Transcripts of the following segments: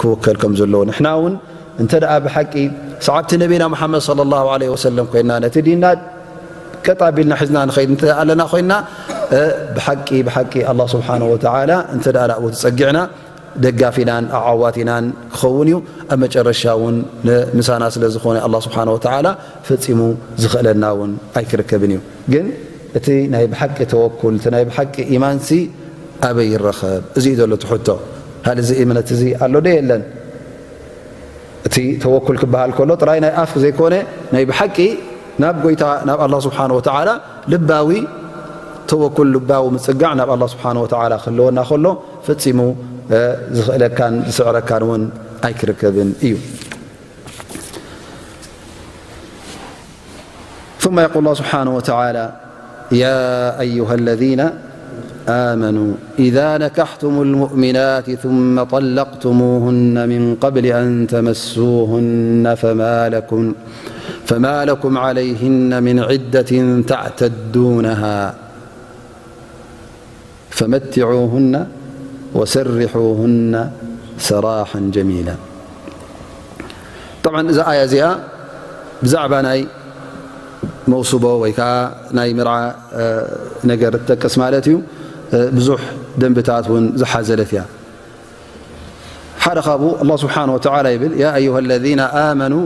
ክውከል ከም ዘለዎ። ንሕና እውን እንተ ደኣ ብሓቂ ሰዓብቲ ነቢና ሙሓመድ ሰለላሁ ዐለይሂ ወሰለም ኮይና፣ ነቲ ዲንና ቀጥ ኣቢልና ሒዝና ንኸይድ እንተ ኣለና ኮይና፣ እ፣ ብሓቂ፣ ብሓቂ ኣላህ ስብሓነሁ ወተዓላ እንተ ደኣ ናብኡ ተጸጊዕና፣ ደጋፊናን ኣዓዋቲናን ክኸውን እዩ። ኣብ መጨረሻ እውን ንምሳና ስለ ዝኾነ ኣላህ ስብሓነሁ ወተዓላ ፈጺሙ ዝኽእለና እውን ኣይክርከብን እዩ። ግን እቲ ናይ ብሓቂ ተወኩል፣ እቲ ናይ ብሓቂ ኢማንሲ ኣበይ ይረኸብ? እዚ እዩ ዘሎ እቲ ሕቶ። ሃሊ እዚ እምነት እዚ ኣሎ ዶ የለን? እቲ ተወኩል ክበሃል ከሎ ጥራይ ናይ ኣፍ ዘይኮነ፣ ናይ ብሓቂ ናብ ጎይታ፣ ናብ ኣላህ ስብሓነሁ ወተዓላ ልባዊ ተወኩል፣ ልባዊ ምጽጋዕ ናብ ኣላህ ስብሓነሁ ወተዓላ ክህልወና ከሎ፣ ፈጺሙ፣ እ፣ ዝኽእለካን ዝስዕረካን እውን ኣይክርከብን እዩ። ثم يقول الله سبحانه وتعالى: يا أيها الذين آمنوا إذا نكحتم المؤمنات ثم طلقتموهن من قبل أن تمسوهن فما لكم، فما لكم عليهن من عدة تعتدونها فمتعوهن وسرحوهن سراحا جميلا. طبعا እዛ ኣያ እዚኣ ብዛዕባ ናይ መውስቦ ወይ ከዓ ናይ መርዓ፣ እ፣ ነገር ትጠቅስ ማለት እዩ። እ፣ ብዙሕ ደንብታት እውን ዝሓዘለት እያ። ሓደ ካብኡ ኣላህ ስብሓነሁ ወተዓላ ይብል: يا أيها الذين آمنوا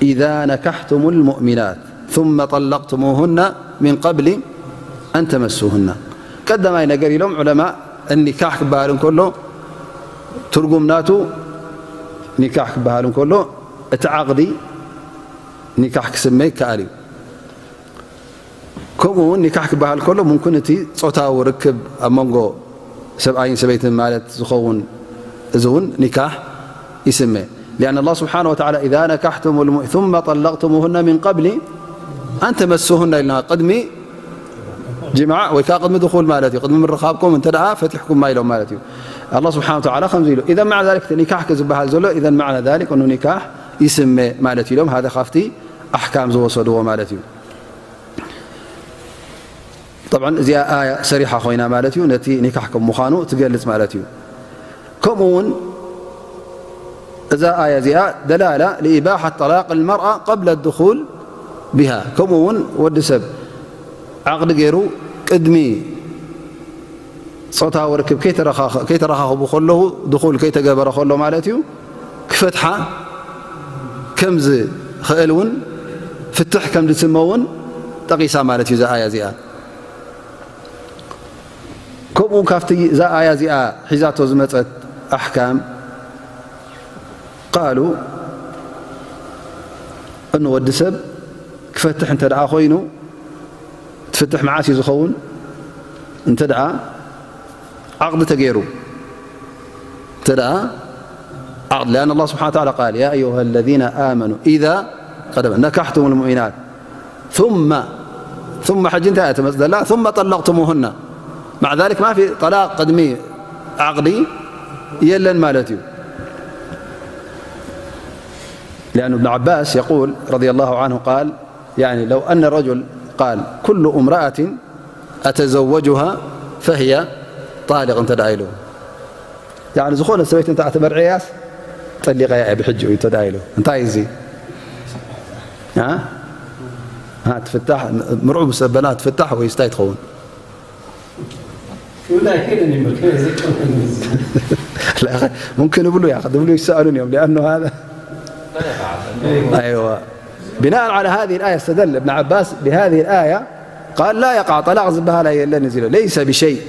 إذا نكحتم المؤمنات ثم طلقتموهن من قبل أن تمسوهن. ቀዳማይ ነገር ኢሎም ዑለማ፣ ኒካሕ ክበሃል እንከሎ ትርጉም ናቱ፣ ኒካሕ ክበሃል እንከሎ እቲ ዓቕዲ ኒካሕ ክስመ ይከኣል እዩ። ከምኡ እውን ኒካሕ ክበሃል ከሎ፣ ሙምክን እቲ ጾታዊ ርክብ ኣብ መንጎ ሰብኣይን ሰበይትን ማለት ዝኸውን፣ እዚ እውን ኒካሕ ይስመ። لأن الله سبحانه وتعالى: إذا نكحتم الم-، ثم طلقتموهن من قبل أن تمسوهن ኢልና፣ ቅድሚ ጅማዕ ወይ ከዓ ቅድሚ ድኹል ማለት እዩ፣ ቅድሚ ምርኻብኩም እንተ ደኣ ፈቲሕኩማ ኢሎም ማለት እዩ። ኣላህ ስብሓነ ወተዓላ ከምዚ ኢሉ። إذا معنى ذلك ኒካሕ ዝበሃል ዘሎ، إذا معنى ذلك أنه ኒካሕ ይስመ ማለት ኢሎም፣ هذا ካብቲ ኣሕካም ዝወሰድዎ ማለት እዩ። طبعا እዚኣ ኣያ ሰሪሓ ኮይና ማለት እዩ፣ ነቲ ኒካሕ ከም ምዃኑ ትገልጽ ማለት እዩ። ከምኡ እውን እዛ ኣያ እዚኣ دلالة لإباحة طلاق المرأة قبل الدخول بها። ከምኡ እውን ወዲ ሰብ ዓቕዲ ገይሩ ቅድሚ ጾታዊ ርክብ ከይተረኻኸ-፣ ከይተረኻኸቡ ከለዉ፣ ድኹል ከይተገበረ ከሎ ማለት እዩ፣ ክፈትሓ ከም ዝኽእል እውን፣ ፍትሕ ከም ዝስመ እውን ጠቒሳ ማለት እዩ እዛ ኣያ እዚኣ። ከምኡ ካብቲ እዛ ኣያ እዚኣ ሒዛቶ ዝመጸት ኣሕካም፣ ቃሉ፣ እኑ ወዲ ሰብ ክፈትሕ እንተ ደኣ ኮይኑ፣ እቲ ፍትሕ መዓስ እዩ ዝኸውን? እንተ ደኣ ዓቕዲ ተገይሩ፣ እንተ ደኣ ዓቕዲ፣ لأن الله سبحانه وتعالى قال: يا أيها الذين آمنوا إذا قد نكحتم المؤمنات ثم، ثم ሕጂ እንታይ እያ ትመጽእ ዘላ? ثم طلقتموهن. مع ذلك ما في طلاق ቅድሚ ዓቕዲ የለን ማለት እዩ። لأن ابن عباس يقول رضي الله عنه قال: يعني لو أن الرجل قال: كل امرأة أتزوجها فهي طالق እንተ ደኣ ኢሉ፣ يعني ዝኾነ ሰበይቲ እንተ ተመርዕያስ ጠሊቐያ እየ ብሕጂ እዩ እንተ ደኣ ኢሉ፣ እንታይ እዚ? ها؟ ها، ትፍታሕ፣ ምርዑ ምስ ኣበላ ትፍታሕ ወይስ እንታይ ትኸውን? ክብል ኣይክእልን እዩ፣ ምክንያቱ ዘይኮነ። لا، ممكن ይብሉ፣ يا أخي، ይብሉ ይሰኣሉን እዮም، لأنه هذا، أيوة. بناء على هذه الآية استدل ابن عباس بهذه الآية، قال: لا يقع طلاق ዝበሃል የለን እዚ ኢሉ፣ ليس بشيء.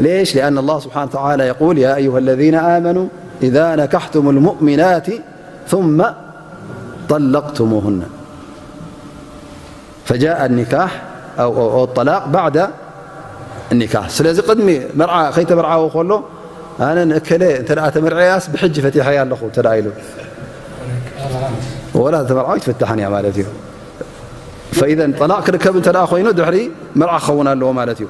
ليش؟ لأن الله سبحانه وتعالى يقول: يا أيها الذين آمنوا إذا نكحتم المؤمنات ثم طلقتموهن. فجاء النكاح أو، أو، أو الطلاق بعد النكاح. ስለዚ ቅድሚ መርዓ ከይተመርዓወ ከሎ ኣነ ንእከለ እንተ ደኣ ተመርዕያስ ብሕጂ ፈቲሐያ ኣለኹ እንተ ደኣ ኢሉ፣ ወላ ተመርዓው ይትፍታሕን እያ ማለት እዩ። فإذا طلاق ክርከብ እንተ ደኣ ኮይኑ ድሕሪ መርዓ ክኸውን ኣለዎ ማለት እዩ።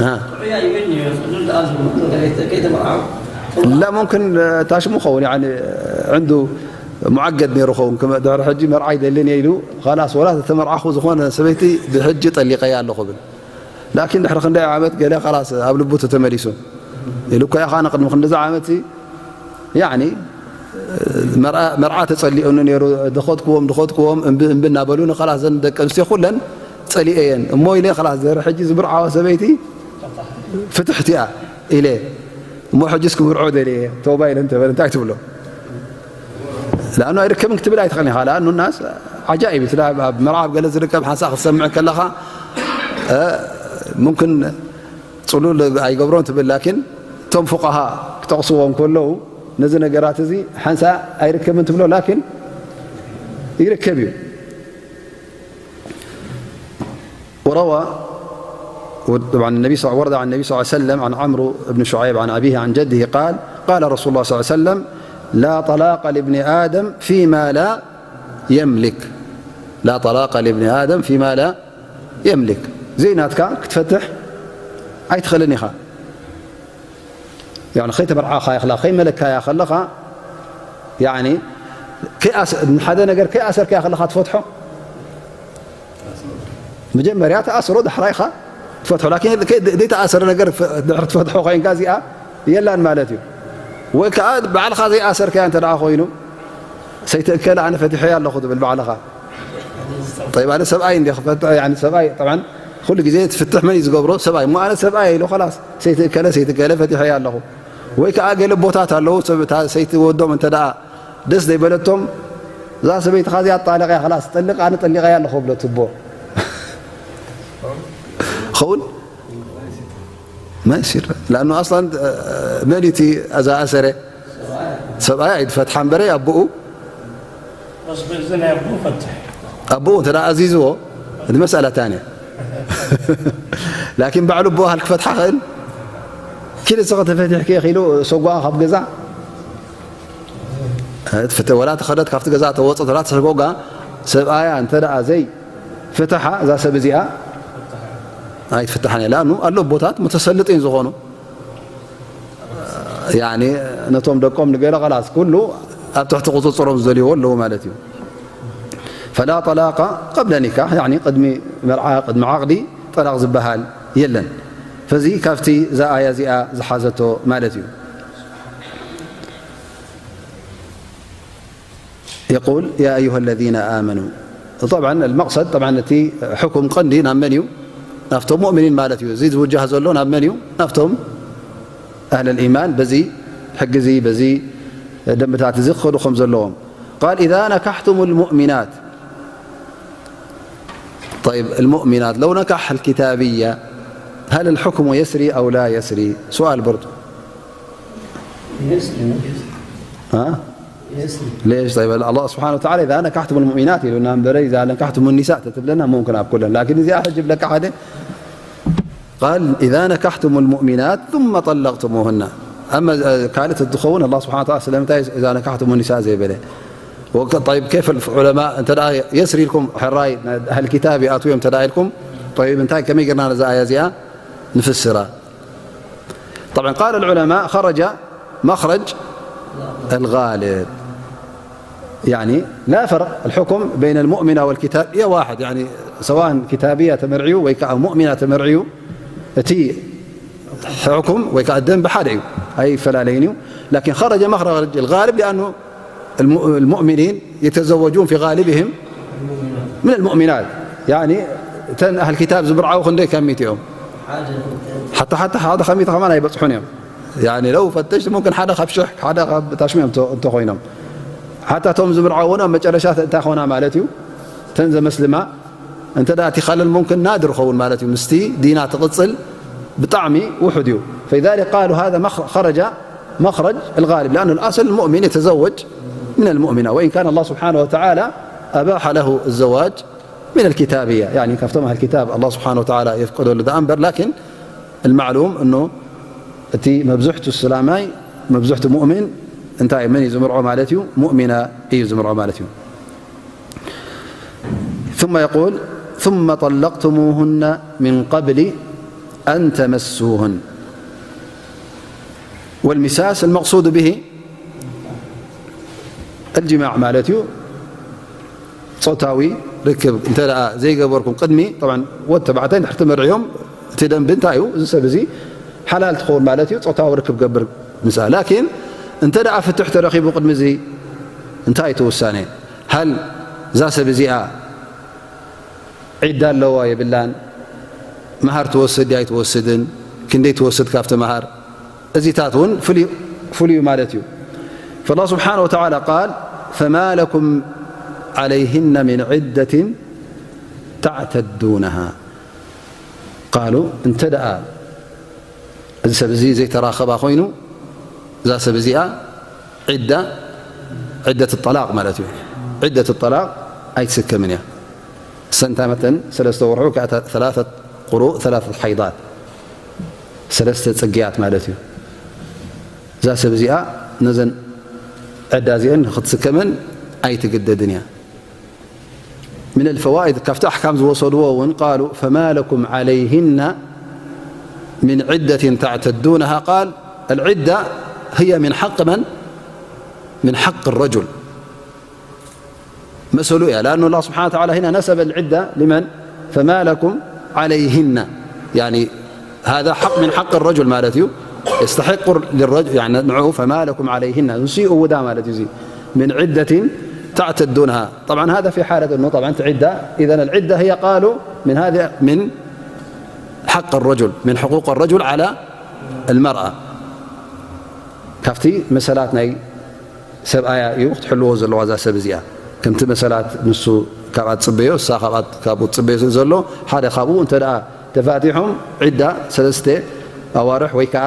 ها. ጥዑይ ኣይበልኒ እዩ፣ ቅድም ደኣ ዝብሉ ከይተመርዓው። لا، ممكن ታሽሙ ኸውን፣ يعني عنده معقد ነይሩ ኸውን፣ ድሕሪ ሕጂ መርዓ ይደልን እየ ኢሉ፣ خلاص ወላ ተመርዓኹ ዝኾነ ሰበይቲ ብሕጂ ጠሊቐያ ኣለኹ ብል። ላኪን ድሕሪ ክንደይ ዓመት ገለ خلاص ኣብ ልቡ ተተመሊሱ። ኢሉ እኮ ኢኻ ንቅድሚ ክንድዚ ዓመት ያኒ መርዓ መርዓ ተጸሊኡኒ ነይሩ። ድኸትክዎም ድኸትክዎም እምቢ እምቢ እናበሉኒ፣ ኸላስ ዘን ደቂ ኣንስትዮ ኩለን ጸሊኤየን እሞ ኢለ፣ ኸላስ ዘር ሕጂ ዝምርዓዋ ሰበይቲ ፍትሕቲ እያ ኢለ እሞ ሕጂስ ክምርዖ ደልየ ተውባ ኢለ እንተበለ እንታይ ትብሎ? ለኣኑ ኣይርከብን ክትብል ኣይትኽእልን ኢኻ። ለኣኑ ናስ ዓጃኢብ እዩ። ስለ ኣብ መርዓ ኣብ ገለ ዝርከብ ሓንሳእ ክትሰምዕ ከለኻ፣ እ፣ ሙምክን ጽሉል ኣይገብሮን ትብል፣ ላኪን እቶም ፉቃሃ ክጠቕስዎም ከለዉ ነዚ ነገራት እዚ ሓንሳእ ኣይርከብን ትብሎ፣ ላኪን ይርከብ እዩ። وروى طبعا النبي صلى ورد عن النبي صلى الله عليه وسلم عن عمرو بن شعيب عن أبيه عن جده قال: قال رسول الله صلى الله عليه وسلم: لا طلاق لابن آدم فيما لا يملك. لا طلاق لابن آدم فيما لا يملك. ዘይናትካ ክትፈትሕ ኣይትኽእልን ኢኻ። ያኒ ከይተመርዓኻ ኢኻ፣ ከይመለካያ ከለኻ፣ ያኒ ከይኣስ-፣ ንሓደ ነገር ከይኣሰርካያ ከለኻ ትፈትሖ። መጀመርያ ተኣስሮ፣ ዳሕራይ ኢኻ ትፈትሖ። ላኪን ከይ-፣ ዘይተኣሰረ ነገር ፍ-፣ ድሕሪ ትፈትሖ ኮይንካ እዚኣ የላን ማለት እዩ። ወይ ከኣ ባዕልኻ ዘይኣሰርካያ እንተ ደኣ ኮይኑ፣ ሰይቲ እከለ ኣነ ፈቲሐያ ኣለኹ ትብል ባዕልኻ። ጠይብ፣ ኣነ ሰብኣይ እንደ ክፈትሕ፣ ያኒ ሰብኣይ፣ ጠብዓን፣ ኩሉ ግዜ ትፍትሕ መን እዩ ዝገብሮ? ሰብኣይ። እሞ ኣነ ሰብኣይ ኢሉ፣ ኸላስ፣ ሰይቲ እከለ፣ ሰይቲ እከለ ፈቲሐያ ኣለኹ። ወይ ከኣ ገለ ቦታት ኣለዉ፣ ሰብ፣ እታ ሰይቲ ወዶም እንተ ደኣ ደስ ዘይበለቶም፣ እዛ ሰበይትኻ እዚኣ ኣጣልቕያ፣ ኸላስ፣ ጠልቕ፣ ኣነ ጠሊቐያ ኣለኹ ብሎ ትቦ። ኸውን? ማይሲር። ለኣኑ ኣስላን፣ መን እዩ እቲ እዛ ኣሰረ? ሰብኣይ ኣይትፈትሓ እምበረ፣ ኣቦኡ በስ በዚ ናይ ኣቦኡ ፈትሕ። ኣቦኡ እንተ ደኣ ኣዚዝዎ፣ እቲ መስኣላ ታንያ። ላኪን ባዕሉ ኣቦኡ ሃልክ ፈትሓ ኽእል? ኪድ ንስኺ ተፈቲሕኪ ኢኺ ኢሉ ሰጓኣ ካብ ገዛ ትፍተ-፣ ወላ ተኸደት ካብቲ ገዛ ተወፅእ፣ ወላ ተሰጎጋ፣ ሰብኣያ እንተ ደኣ ዘይፈትሓ፣ እዛ ሰብ እዚኣ ኣይትፍትሓን እያ። ለኣኑ ኣሎ ኣቦታት ሙተሰልጢን ዝኾኑ። ያኒ ነቶም ደቆም ንገለ ኸላስ ኩሉ ኣብ ትሕቲ ቁጽጽሮም ዝደልይዎ ኣለዉ ማለት እዩ። ፈላ ጠላቃ ቀብለ ኒካሕ፣ ያኒ ቅድሚ መርዓ፣ ቅድሚ ዓቕዲ ጠላቕ ዝበሃል የለን። ፈዚ ካብቲ እዛ ኣያ እዚኣ ዝሓዘቶ ማለት እዩ። يقول: يا أيها الذين آمنوا. طبعا المقصد، طبعا እቲ ሕኩም ቀንዲ ናብ መን እዩ? ናብቶም ሙእሚኒን ማለት እዩ። እዚ ዝውጃህ ዘሎ ናብ መን እዩ? ናብቶም ኣህለል ኢማን፣ በዚ ሕጊ እዚ፣ በዚ ደንብታት እዚ ክኸዱ ከም ዘለዎም። قال: إذا نكحتم المؤمنات. طيب، المؤمنات، لو نكح الكتابية، هل الحكم يسري أو لا يسري؟ سؤال برضو. يسري. ها؟ يسري. ليش؟ طيب، الله سبحانه وتعالى: إذا نكحتم المؤمنات، يقول لنا: إذا نكحتم النساء، تتبلنا ممكن أقول لنا. لكن إذا أحد يجيب لك أحد، قال: إذا نكحتم المؤمنات ثم طلقتموهن. أما، آه، ካልእ እንትኸውን፣ الله سبحانه وتعالى ስለምንታይ إذا نكحتم النساء ዘይበለ? وك-، طيب، كيف العلماء، እንተ ደኣ የስሪ ኢልኩም፣ ሕራይ፣ ኣህል ኪታብ ይኣትዉ እዮም እንተ ደኣ ኢልኩም፣ طيب፣ እንታይ፣ ከመይ ጌርና ነዛ ኣያ እዚኣ ንፍስራ? طبعا قال العلماء: خرج مخرج الغالب. يعني لا فرق، الحكم بين المؤمنة والكتابية واحد، يعني سواء كتابية ተመርዕዩ ወይ ከዓ ሙእሚና ተመርዕዩ፣ እቲ ሕኩም ወይ ከዓ ደንቢ ሓደ እዩ፣ ኣይፈላለይን እዩ። لكن خرج مخرج الغالب لأنه الم-، المؤمنين يتزوجون في غالبهم من المؤمنات. يعني እተን ኣህል ኪታብ ዝምርዓው ክንደይ ከሚት እዮም? ሓታ ሓታ ሓደ ከሚት ከማን ኣይበጽሑን እዮም። يعني لو فتشت ممكن ሓደ ካብ ሽሕ፣ ሓደ ካብ ታሽሚኦም እንተ-፣ እንተኾይኖም። ሓታ እቶም ዝምርዓው እውን ኣብ መጨረሻ እንታይ ኾና ማለት እዩ? እተን ዘመስልማ እንተ ደኣ ትኻለል ሙምክን ናድር ኸውን ማለት እዩ። ምስቲ ዲና ትቕጽል ብጣዕሚ ውሑድ እዩ። فلذلك قالوا هذا مخ-، خرج مخرج الغالب، لأن الأصل المؤمن يتزوج من المؤمنة، وإن كان الله سبحانه وتعالى أباح له الزواج من الكتابية، يعني ካብቶም ኣህል ኪታብ ኣላህ ስብሓነ ወተዓላ የፍቀደሉ ደኣ እምበር፣ ላኪን المعلوم أنه እቲ መብዝሕቱ እስላማይ፣ መብዝሕቱ ሙእሚን እንታይ፣ መን እዩ ዝምርዖ ማለት እዩ? ሙእሚና እዩ ዝምርዖ ማለት እዩ። ثم يقول: ثم طلقتموهن من قبل أن تمسوهن. والمساس المقصود به الجماع ማለት እዩ። ጾታዊ ርክብ እንተ ደኣ ዘይገበርኩም ቅድሚ፣ طبعا ወዲ ተባዕታይ እንድሕር ተመርዕዮም፣ እቲ ደንቢ እንታይ እዩ? እዚ ሰብ እዚ ሓላል ትኸውን ማለት እዩ። ጾታዊ ርክብ ገብር ምስኣ። ላኪን እንተ ደኣ ፍትሕ ተረኺቡ ቅድሚ እዚ እንታይ እቲ ውሳኔ? ሃል እዛ ሰብ እዚኣ ዒዳ ኣለዋ የብላን? መሃር ትወስድ ድያ ኣይትወስድን? ክንደይ ትወስድ ካብቲ መሃር? እዚታት እውን ፍሉይ፣ ፍሉይ ማለት እዩ። فالله سبحانه وتعالى قال: فما لكم عليهن من عدة تعتدونها. قالوا، እንተ ደኣ እዚ ሰብ እዚ ዘይተራኸባ ኮይኑ፣ እዛ ሰብ እዚኣ ዒዳ፣ ዒደት ጠላቕ ማለት እዩ። ዒደት ጠላቕ ኣይትስከምን እያ። ሰንታ መተን ሰለስተ ወርሑ፣ ከኣ ተ-፣ ثلاثة قروء، ثلاثة حيضات፣ ሰለስተ ጽግያት ማለት እዩ። እዛ ሰብ እዚኣ ነዘን ዕዳ እዚአን ንኽትስከመን ኣይትግደድን እያ። من الفوائد، ካብቲ ኣሕካም ዝወሰድዎ እውን قالوا: فما لكم عليهن من عدة تعتدونها؟ قال: العدة هي من حق من؟ من حق الرجل. مثل إيه؟ لأن الله سبحانه وتعالى هنا نسب العدة لمن؟ فما لكم عليهن، يعني هذا حق من حق الرجل ማለት እዩ። يستحق للرجل، يعني ንዑ، فما لكم عليهن، ንሱ ይእውዳ ማለት እዩ። من عدة تعتدونها. طبعا هذا في حالة أنه طبعا عدة. إذن العدة هي، قالوا، من هذا، من حق الرجل، من حقوق الرجل على المرأة. ካብቲ መሰላት ናይ ሰብኣያ እዩ ክትሕልዎ ዘለዋ እዛ ሰብ እዚኣ። ከምቲ መሰላት ንሱ ካብኣ ትጽበዮ፣ እሳ ካብኣ፣ ካብኡ ትጽበዮ ስለ ዘሎ፣ ሓደ ካብኡ እንተ ደኣ ተፋቲሖም፣ ዒዳ ሰለስተ ኣዋርሕ ወይ ከኣ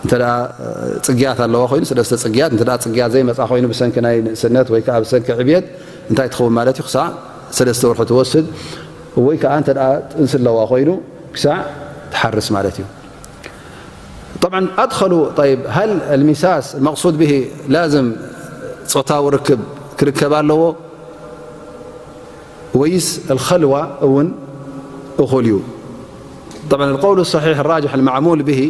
እንተ ደኣ፣ እ፣ ጽግያት ኣለዋ ኮይኑ፣ ሰለስተ ጽግያት፣ እንተ ደኣ ጽግያት ዘይመጻ ኮይኑ፣ ብሰንኪ ናይ ንእስነት ወይ ከኣ ብሰንኪ ዕብየት እንታይ ትኸውን ማለት እዩ? ክሳዕ ሰለስተ ወርሒ ትወስድ፣ ወይ ከኣ እንተ ደኣ ጥንሲ ኣለዋ ኮይኑ፣ ክሳዕ ትሓርስ ማለት እዩ። طبعا أدخلوا، طيب، هل المساس المقصود به لازم ጾታዊ ርክብ ክርከብ ኣለዎ ወይስ الخلوة እውን እኹል እዩ? طبعا القول الصحيح الراجح المعمول به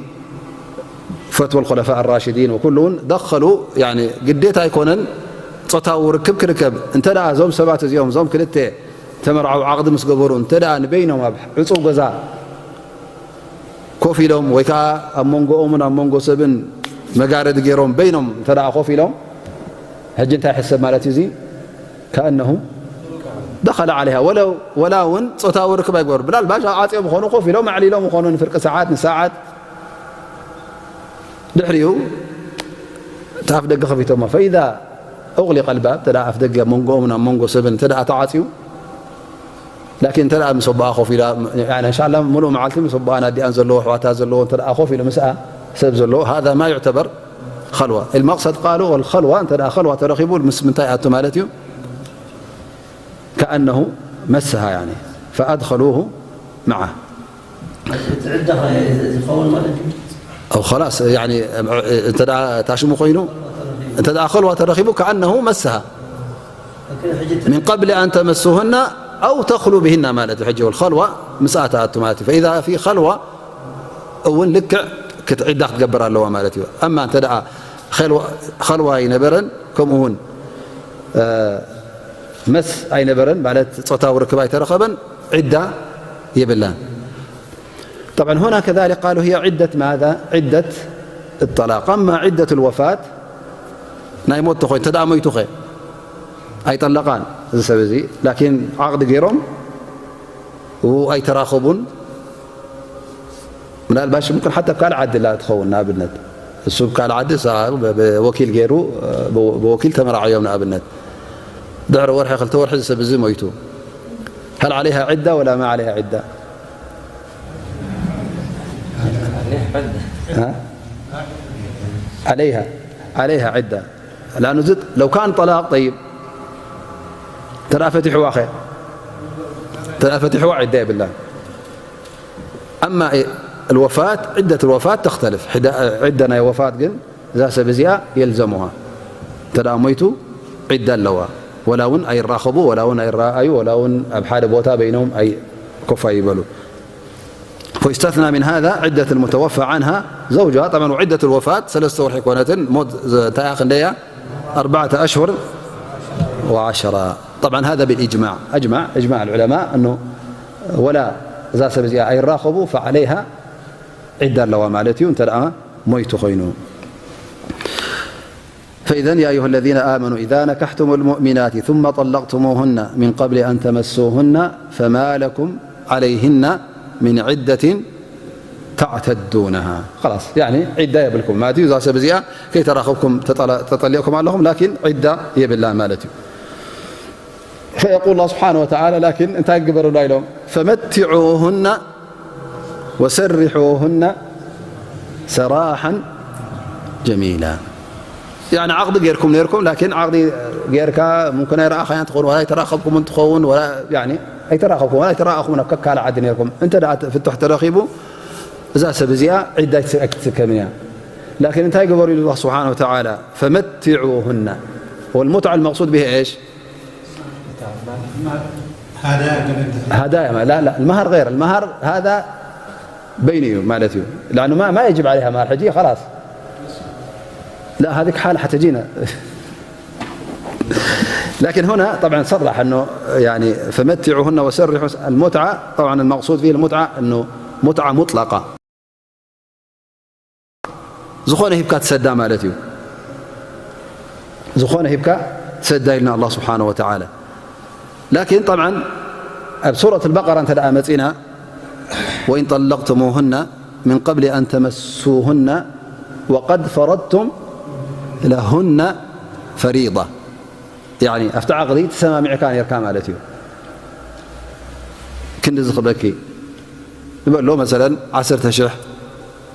فتوى الخلفاء الراشدين وكلهم دخلوا، يعني ግዴታ ኣይኮነን ጾታዊ ርክብ ክርከብ። እንተ ደኣ እዞም ሰባት እዚኦም፣ እዞም ክልተ ተመርዓው ዓቕዲ ምስ ገበሩ፣ እንተ ደኣ ንበይኖም ኣብ ዕጹው ገዛ ኮፍ ኢሎም ወይ ከኣ ኣብ መንጎኦምን ኣብ መንጎ ሰብን መጋረዲ ገይሮም በይኖም እንተ ደኣ ኮፍ ኢሎም፣ ሕጂ እንታይ ይሕሰብ ማለት እዩ? እዚ كأنه دخل عليها ولو، ወላ እውን ጾታዊ ርክብ ኣይግበሩ። ብላልባሽ ኣብ ዓጽዮም ይኾኑ፣ ኮፍ ኢሎም ኣዕሊሎም ይኾኑ ንፍርቂ ሰዓት፣ ንሰዓት። ድሕሪኡ እቲ ኣፍ ደገ ከፊቶሞ። فإذا أغلق الباب، እንተ ደኣ ኣፍ ደገ ኣብ መንጎኦምን ኣብ መንጎ ሰብን እንተ ደኣ ተዓጽዩ፣ ላኪን እንተ ደኣ ምስ ኣቦኣ ኮፍ ኢላ፣ ያኒ፣ እንሻላ፣ ምሉእ መዓልቲ ምስ ኣቦኣን ኣዲኣን ዘለዎ፣ ኣሕዋታ ዘለዎ እንተ ደኣ ኮፍ ኢሉ ምስኣ ሰብ ዘለዎ፣ هذا ما يعتبر خلوة. المقصد قالوا والخلوة، እንተ ደኣ ኸልዋ ተረኺቡ ምስ ምንታይ ኣቱ ማለት እዩ? كأنه مسها، يعني، فأدخلوه معه. እቲ ዕዳ ዝኸውን ማለት እዩ። أو خلاص، يعني، እንተ ደኣ ታሽሙ ኮይኑ፣ እንተ ደኣ ኸልዋ ተረኺቡ، كأنه مسها. من قبل أن تمسوهن أو تخلوا بهن ማለት እዩ። ሕጂ ወል ኸልዋ ምስኣ ትኣቱ ማለት እዩ። فإذا في خلوة እውን ልክዕ ክት-፣ ዒዳ ክትገብር ኣለዋ ማለት እዩ። ኣማ እንተ ደኣ ኸልዋ፣ ኸልዋ ኣይነበረን፣ ከምኡ እውን፣ እ፣ መስ ኣይነበረን ማለት ጾታዊ ርክብ ኣይተረኸበን፣ ዒዳ የብላን። طبعا هنا كذلك قالوا هي عدة ماذا؟ عدة الطلاق. أما عدة الوفاة، ናይ ሞት ተኾይኑ፣ እንተ ደኣ ሞይቱ ኸ? ኣይጠለቓን እዚ ሰብ እዚ። ላኪን ዓቕዲ ገይሮም፣ ው-፣ ኣይተራኸቡን። ምናልባሽ ምምክን ሓታ ኣብ ካልእ ዓዲ ላ ትኸውን፣ ንኣብነት። እሱ ኣብ ካልእ ዓዲ፣ እሳ ብ-፣ ብወኪል ገይሩ፣ ብ-፣ ብወኪል ተመራዓዮም፣ ንኣብነት። ድሕሪ ወርሒ፣ ክልተ ወርሒ፣ እዚ ሰብ እዚ ሞይቱ። هل عليها عدة ولا ما عليها عدة؟ ها؟ عليها، عليها عدة. لأنه زد، لو كان طلاق، طيب، ترى فتحوا أخي، ترى فتحوا عدة بالله. أما الوفاة، عدة الوفاة تختلف. حدا-، عدة ናይ ወፋት ግን እዛ ሰብ እዚኣ የልዘሙሃ። እንተ ደኣ ሞይቱ ዒዳ ኣለዋ። ወላ እውን ኣይራኸቡ፣ ወላ እውን ኣይረኣዩ፣ ወላ እውን ኣብ ሓደ ቦታ በይኖም ኣይ-፣ ኮፍ ኣይበሉ። فيستثنى من هذا عدة المتوفى عنها زوجها. طبعا وعدة الوفاة ሰለስተ ወርሒ ኮነትን ሞት ዘ-፣ እንታይ እያ ክንደይ እያ؟ أربعة أشهر وعشرة. طبعا هذا بالإجماع. أجمع، إجماع العلماء أنه ولا እዛ ሰብ እዚኣ ኣይራኸቡ فعليها ዒዳ ኣለዋ ማለት እዩ። እንተ ደኣ ሞይቱ ኮይኑ። فإذا يا أيها الذين آمنوا إذا نكحتم المؤمنات ثم طلقتموهن من قبل أن تمسوهن فما لكم عليهن من عدة تعتدونها. خلاص، يعني ዒዳ የብልኩም ማለት እዩ። እዛ ሰብ እዚኣ ከይተራኸብኩም ተጠላ-፣ ተጠሊቕኩም ኣለኹም፣ ላኪን ዒዳ የብላን ማለት እዩ። فيقول الله سبحانه وتعالى، ላኪን እንታይ ግበሩላ ኢሎም? فمتعوهن وسرحوهن سراحا جميلا. يعني ዓቕዲ ጌርኩም ኔርኩም፣ ላኪን ዓቕዲ ጌርካ ምምክን ኣይረኣኻያን ትኸውን፣ ወላ ኣይተራኸብኩም እንትኸውን፣ ወላ يعني ኣይተራኸብኩም፣ ወላ ኣይተራኣኹም ኣብ ከካል ዓዲ ኔርኩም። እንተ ደኣ ፍትሕ ተረኺቡ፣ እዛ ሰብ እዚኣ ዒዳ ኣይትስ-፣ ኣይትስከምን እያ። ላኪን እንታይ ግበሩ ኢሉ الله سبحانه وتعالى؟ فمتعوهن. والمتعة المقصود به إيش؟ هدايا، ما، لا، لا، المهر غير، المهر هذا بيني مالتي، لأنه ما، ما يجب عليها مهر حجي، خلاص. لا، هذيك حالة حتجينا. لكن هنا طبعًا صرح أنه يعني فمتعوهن وسرحوا، المتعة طبعًا المقصود فيه المتعة أنه متعة مطلقة. ዝኾነ ሂብካ ትሰዳ ማለት እዩ። ዝኾነ ሂብካ ትሰዳ ኢልና ኣላህ ስብሓነሁ ወተዓላ። ላኪን ጠብዓን ኣብ ሱረት ኣልበቀራ እንተ ደኣ መጺና፣ "ወኢን ጠለቅቱሙሁነ ሚን ቀብሊ ኣን ተመሱሁነ ወቀድ ፈረድቱም ለሁነ ፈሪዳ።" ያኒ ኣብቲ ዓቕዲ ተሰማሚዕካ ኔርካ ማለት እዩ። ክንዲ እዚ ክበኪ ንበሎ መሰለን ዓሰርተ ሽሕ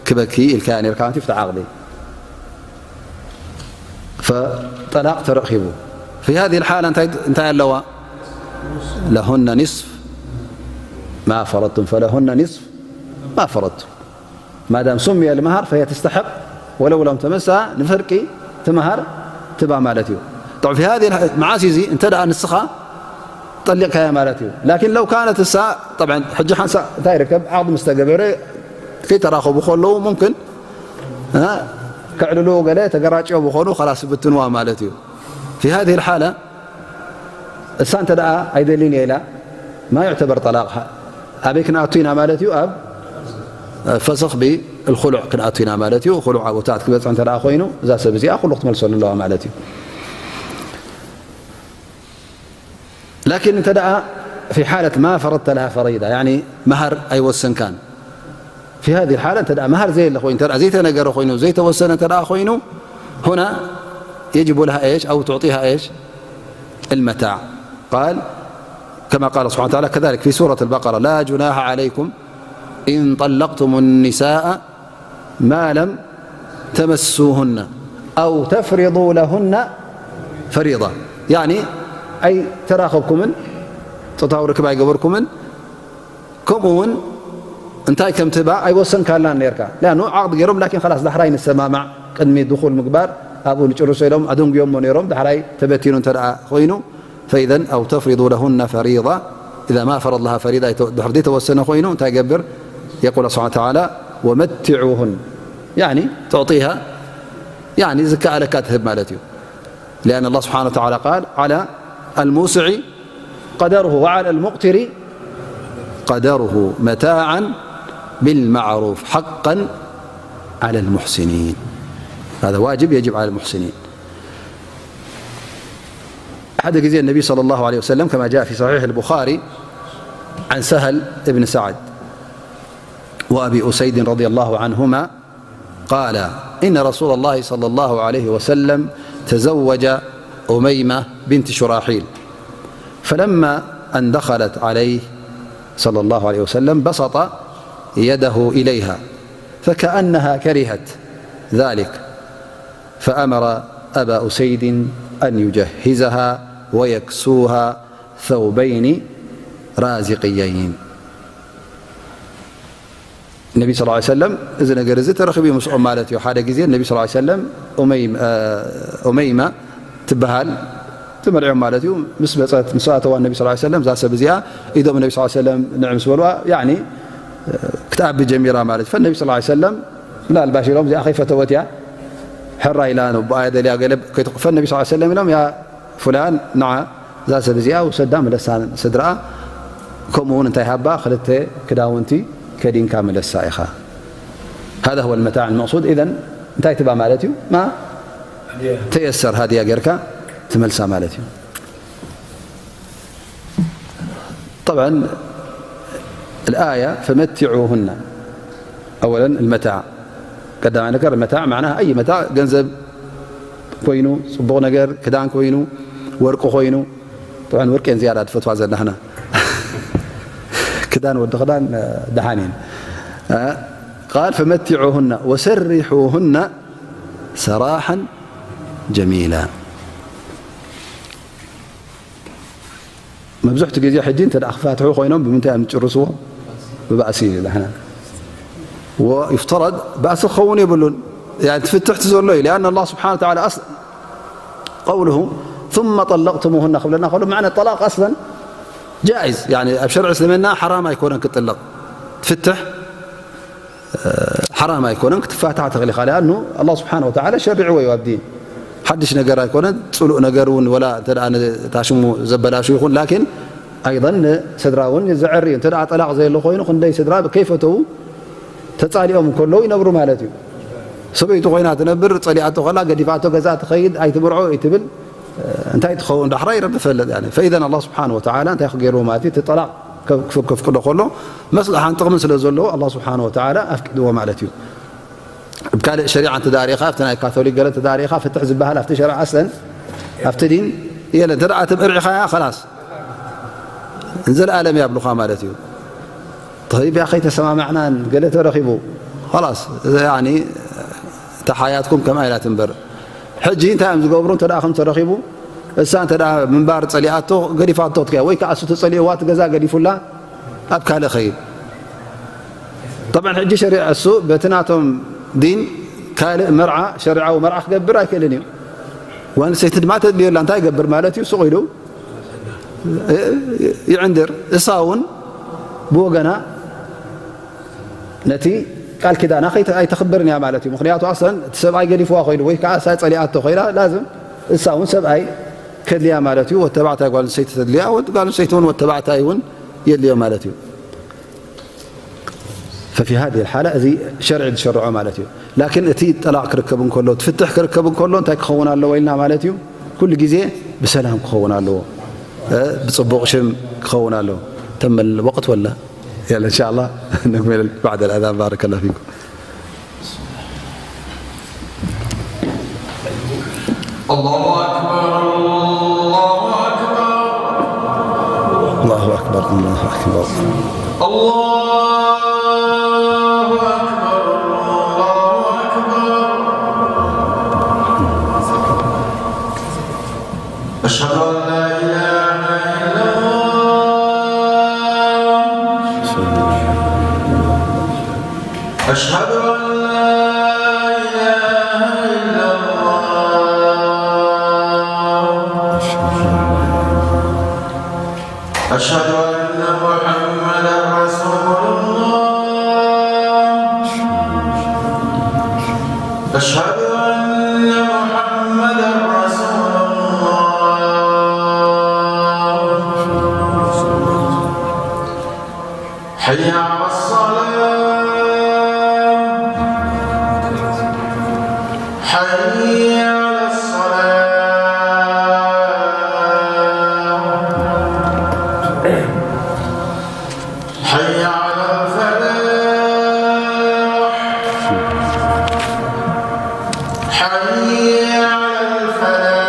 ክበኪ ኢልካያ ኔርካ ማለት እዩ፣ ኣብቲ ዓቕዲ። ፈጠላቕ ተረኺቡ። ፊ ሃዚሂ ልሓላ እንታይ፣ እንታይ ኣለዋ? ለሁነ ኒስፍ ማ ፈረድቱም፣ ፈለሁነ ኒስፍ ማ ፈረድቱም። ማዳም ሱምየ ልመሃር ፈየ ተስተሐቅ ወለው ለም ተመሳ፣ ንፍርቂ ትመሃር ትባ ማለት እዩ። ጠብ ፊ ሃዚ መዓስ እዚ እንተ ደኣ ንስኻ ጠሊቕካያ ማለት እዩ። ላኪን ለው ካነት እሳ፣ ጠብዓን ሕጂ ሓንሳእ እንታይ ይርከብ? ዓቕዲ ምስ ተገበረ ከይተራኸቡ ከለዉ ሙምክን፣ እ፣ ከዕልሉ ገለ ተገራጭዮ ብኾኑ ኸላስ ብትንዋ ማለት እዩ። ፊ ሃዚ ልሓላ እሳ እንተ ደኣ ኣይደልን እየ ኢላ፣ ማ ዩዕተበር ጠላቕ? ኣበይ ክንኣቱ ኢና ማለት እዩ? ኣብ ፈስኽ ብልኹሉዕ ክንኣቱ ኢና ማለት እዩ። ኹሉዕ ኣብታት ክበጽሕ እንተ ደኣ ኮይኑ፣ እዛ ሰብ እዚኣ ኩሉ ክትመልሰሉ ኣለዋ ማለት እዩ። ላኪን እንተ ደኣ ፊ ሓለት ማ ፈረድተ ለሃ ፈሪዳ፣ ያኒ መሃር ኣይወሰንካን፣ ፊ ሃዚ ሓላ እንተ ደኣ መሃር ዘየለ ኮይኑ፣ እንተ ደኣ ዘይተነገረ ኮይኑ፣ ዘይተወሰነ እንተ ደኣ ኮይኑ፣ ሁና የጅቡ ለሃ ኤሽ ኣው ትዕጢሃ ኤሽ ኣልመታዕ። ቃል፣ ከማ ቃለ ስብሓነ ወተዓላ ከዛሊክ ፊ ሱረት ኣልበቀራ፣ ላ ጁናሓ ዓለይኩም ኢን ጠለቅቱሙ ኒሳአ ማ ለም ተመሱሁነ ኣው ተፍሪዱ ለሁነ ፈሪዳ። ያኒ ኣይተራኸብኩምን፣ ጾታዊ ርክብ ኣይገበርኩምን፣ ከምኡ እውን እንታይ ከም ትህባ ኣይወሰንካላን ኔርካ። ሊኣኑ ዓቕዲ ገይሮም፣ ላኪን ኸላስ ዳሕራይ ንሰማማዕ፣ ቅድሚ ድኹል ምግባር ኣብኡ ንጭርሶ ኢሎም ኣደንጉዮሞ ኔሮም። ዳሕራይ ተበቲኑ እንተ ደኣ ኾይኑ፣ ፈኢዘን ኣው ተፍሪዱ ለሁነ ፈሪዳ፣ ኢዛ ማ ፈረድ ለሃ ፈሪዳ፣ ድሕሪ ዘይተወሰነ ኾይኑ እንታይ ይገብር? የቁል ስብሓነ ወተዓላ፣ ወመቲዑሁን፣ ያኒ ትዕጢሃ፣ ያኒ ዝከኣለካ ትህብ ማለት እዩ። ሊኣን ኣላህ ስብሓነ ወተዓላ ቃል፣ ዓላ ኣልሙስዒ ቀደርሁ ወዓላ ኣልሙቅቲሪ ቀደርሁ መታዓን ቢልማዕሩፍ ሓቃን ዓላ ኣልሙሕሲኒን። ሃዛ ዋጅብ የጅብ ዓላ ኣልሙሕሲኒን። ሓደ ግዜ ነቢ ሰለላሁ ዐለይሂ ወሰለም፣ ከማ ጃአ ፊ ሰሒሕ ኣልቡኻሪ ዐን ሰህል እብን ሰዕድ ወአቢ ኡሰይድን ረዲየላሁ ዐንሁማ፣ قال: إن رسول الله صلى الله عليه وسلم تزوج أميمة بنت شراحيل، فلما أن دخلت عليه صلى الله عليه وسلم بسط يده إليها فكأنها كرهت ذلك، فأمر أبا أسيد أن يجهزها ويكسوها ثوبين رازقيين. ነቢ ሰለላሁ ዐለይሂ ወሰለም እዚ ነገር እዚ ተረኺቡ እዩ ምስኦም ማለት እዩ። ሓደ ግዜ ነቢ ሰለላሁ ዐለይሂ ወሰለም ኡመይም-፣ እ፣ ኡመይማ ትበሃል ትመርዕዮም ማለት እዩ። ምስ መጸት፣ ምስ ኣተዋ ነቢ ሰለላሁ ዐለይሂ ወሰለም፣ እዛ ሰብ እዚኣ ኢዶም ነቢ ሰለላሁ ዐለይሂ ወሰለም ንዕ ምስ በልዋ፣ ያኒ፣ እ፣ ክትኣቢ ጀሚራ ማለት እዩ። ፈነቢ ሰለላሁ ዐለይሂ ወሰለም ምናልባሽ ኢሎም እዚኣ ከይፈተወት እያ፣ ሕራ ኢላ ነቦኣ እያ ደልያ ገለ ከይትቕ-፣ ፈነቢ ሰለላሁ ዐለይሂ ወሰለም ኢሎም፣ ያ ፉላን፣ ንዓ እዛ ሰብ እዚኣ ውሰዳ ምለሳ ስድራኣ፣ ከምኡ እውን እንታይ ሃባ፣ ክልተ ክዳውንቲ ከዲንካ ምለሳ ኢኻ። هذا هو المتاع المقصود. إذن እንታይ ትባ ማለት እዩ? ما تيسر ሃድያ ጌርካ ትመልሳ ማለት እዩ። طبعا الآية فمتعوهن أولا المتاع ቀዳማይ ነገር መታዕ ማዕና ኣይ መታዕ ገንዘብ ኮይኑ ጽቡቕ ነገር ክዳን ኮይኑ ወርቂ ኮይኑ طبعا ወርቂ እየን ዝያዳ ትፈትዋ ዘለኽና ክዳን ወዲ ክዳን ደሓን እየን قال فمتعوهن وسرحوهن سراحا جميلا መብዝሕቱ ግዜ ሕጂ እንተ ደኣ ክፋትሑ ኮይኖም ብምንታይ እዮም ዝጭርስዎ? ብባእሲ እዩ ዳሕና። ወዩፍተረድ ባእሲ ክኸውን የብሉን። ያኒ ትፍትሕቲ ዘሎ እዩ። لأن الله سبحانه وتعالى أصل قوله ثم طلقتموهن ክብለና ከሎ معنى الطلاق أصلا جائز. ያኒ ኣብ ሸርዒ እስልምና ሓራም ኣይኮነን ክጥለቕ። ትፍትሕ ሓራም ኣይኮነን ክትፋታሕ ትኽእል ኢኻ። لأنه الله سبحانه وتعالى ሸሪዕዎ እዩ ኣብ ዲን። ሓድሽ ነገር ኣይኮነን። ጽሉእ ነገር እውን ወላ እንተ ደኣ ንታሽሙ ዘበላሹ ይኹን ላኪን ኣይضን ንስድራ እውን ዘዕሪ እዩ። እንተ ደኣ ጠላቕ ዘየሎ ኮይኑ ክንደይ ስድራ ከይፈተዉ ተጻሊኦም እንከለዉ ይነብሩ ማለት እዩ። ሰበይቱ ኮይና ትነብር ጸሊኣቶ ከላ ገዲፋቶ ገዛ ትኸይድ ኣይትምርዖ ኣይትብል እንታይ ትኸውን ዳሕራይ ረቢ ፈልጥ። فإذا الله سبحانه وتعالى እንታይ ክገይርዎ ማለት እዩ? እቲ ጠላቕ ከፍቅዶ ከሎ መስልሓን ጥቕምን ስለ ዘለዎ ኣላህ ስብሓን ወተዓላ ኣፍቂድዎ ማለት እዩ። ብ ካልእ ሸሪዓ እንተ ዳሪኻ ኣብቲ ናይ ካቶሊክ ገለ እንተ ዳሪኻ ፍትሕ ዝበሃል ኣብቲ ሸሪዓ ኣስለን ኣብቲ ዲን የለ። እንተ ደኣ ትምርዒኻያ ኸላስ ንዘለኣለም እያ ብሉኻ ማለት እዩ። ተይብ ያ ከይተሰማማዕናን ገለ ተረኺቡ ኸላስ እዛ ያኒ እታ ሓያትኩም ከምኣ ኢላ ትንበር። ሕጂ እንታይ እዮም ዝገብሩ እንተ ደኣ ከም ተረኺቡ እሳ እንተ ደኣ ምንባር ጸሊኣቶ ገዲፋቶ ትከያ ወይ ከዓ እሱ ተጸሊእዋ እቲ ገዛ ገዲፉላ ኣብ ካልእ ኸይድ። طبعا ሕጂ ሸሪዓ እሱ በቲ ናቶም ዲን ካልእ መርዓ ሸሪዓዊ መርዓ ክገብር ኣይክእልን እዩ። ጓል ኣንስተይቲ ድማ ተድልዮላ እንታይ ይገብር ማለት እዩ? ሱቕ ኢሉ ይዕንድር። እሳ እውን ብወገና ነቲ ቃል ኪዳና ኣይተኽብርን እያ ማለት እዩ። ምኽንያቱ ኣስለን እቲ ሰብኣይ ገዲፍዋ ኮይሉ ወይ ከዓ እሳ ጸሊኣቶ ኮይላ ላዝም እሳ እውን ሰብኣይ ከድልያ ማለት እዩ። ወተባዕታይ ጓል ኣንስተይቲ ተድልያ፣ ጓል ኣንስተይቲ እውን ወተባዕታይ እውን የድልዮ ማለት እዩ። ففي هذه الحالة እዚ ሸርዒ ዝሸርዖ ማለት እዩ። ላኪን እቲ ጠላቕ ክርከብ እንከሎ፣ እቲ ፍትሕ ክርከብ እንከሎ እንታይ ክኸውን ኣለዎ ኢልና ማለት እዩ? ኩሉ ግዜ ብሰላም ክኸውን ኣለዎ። ብጽቡቕ ሽም ክኸውን ኣለዎ። ተመል ወቅት ወላ يلا إن شاء الله نكمل بعد الأذان. بارك الله فيكم. الله أكبر، الله أكبر. الله أكبر، الله أكبر. الله أكبر، الله أكبر. أشهد أن لا إله إلا الله. أشهد أن لا إله إلا الله. أشهد أن محمدا رسول الله. أشهد أن محمدا رسول الله. حي على الصلاة. حي على الصلاة. حي على الفلاح. حي على الفلاح.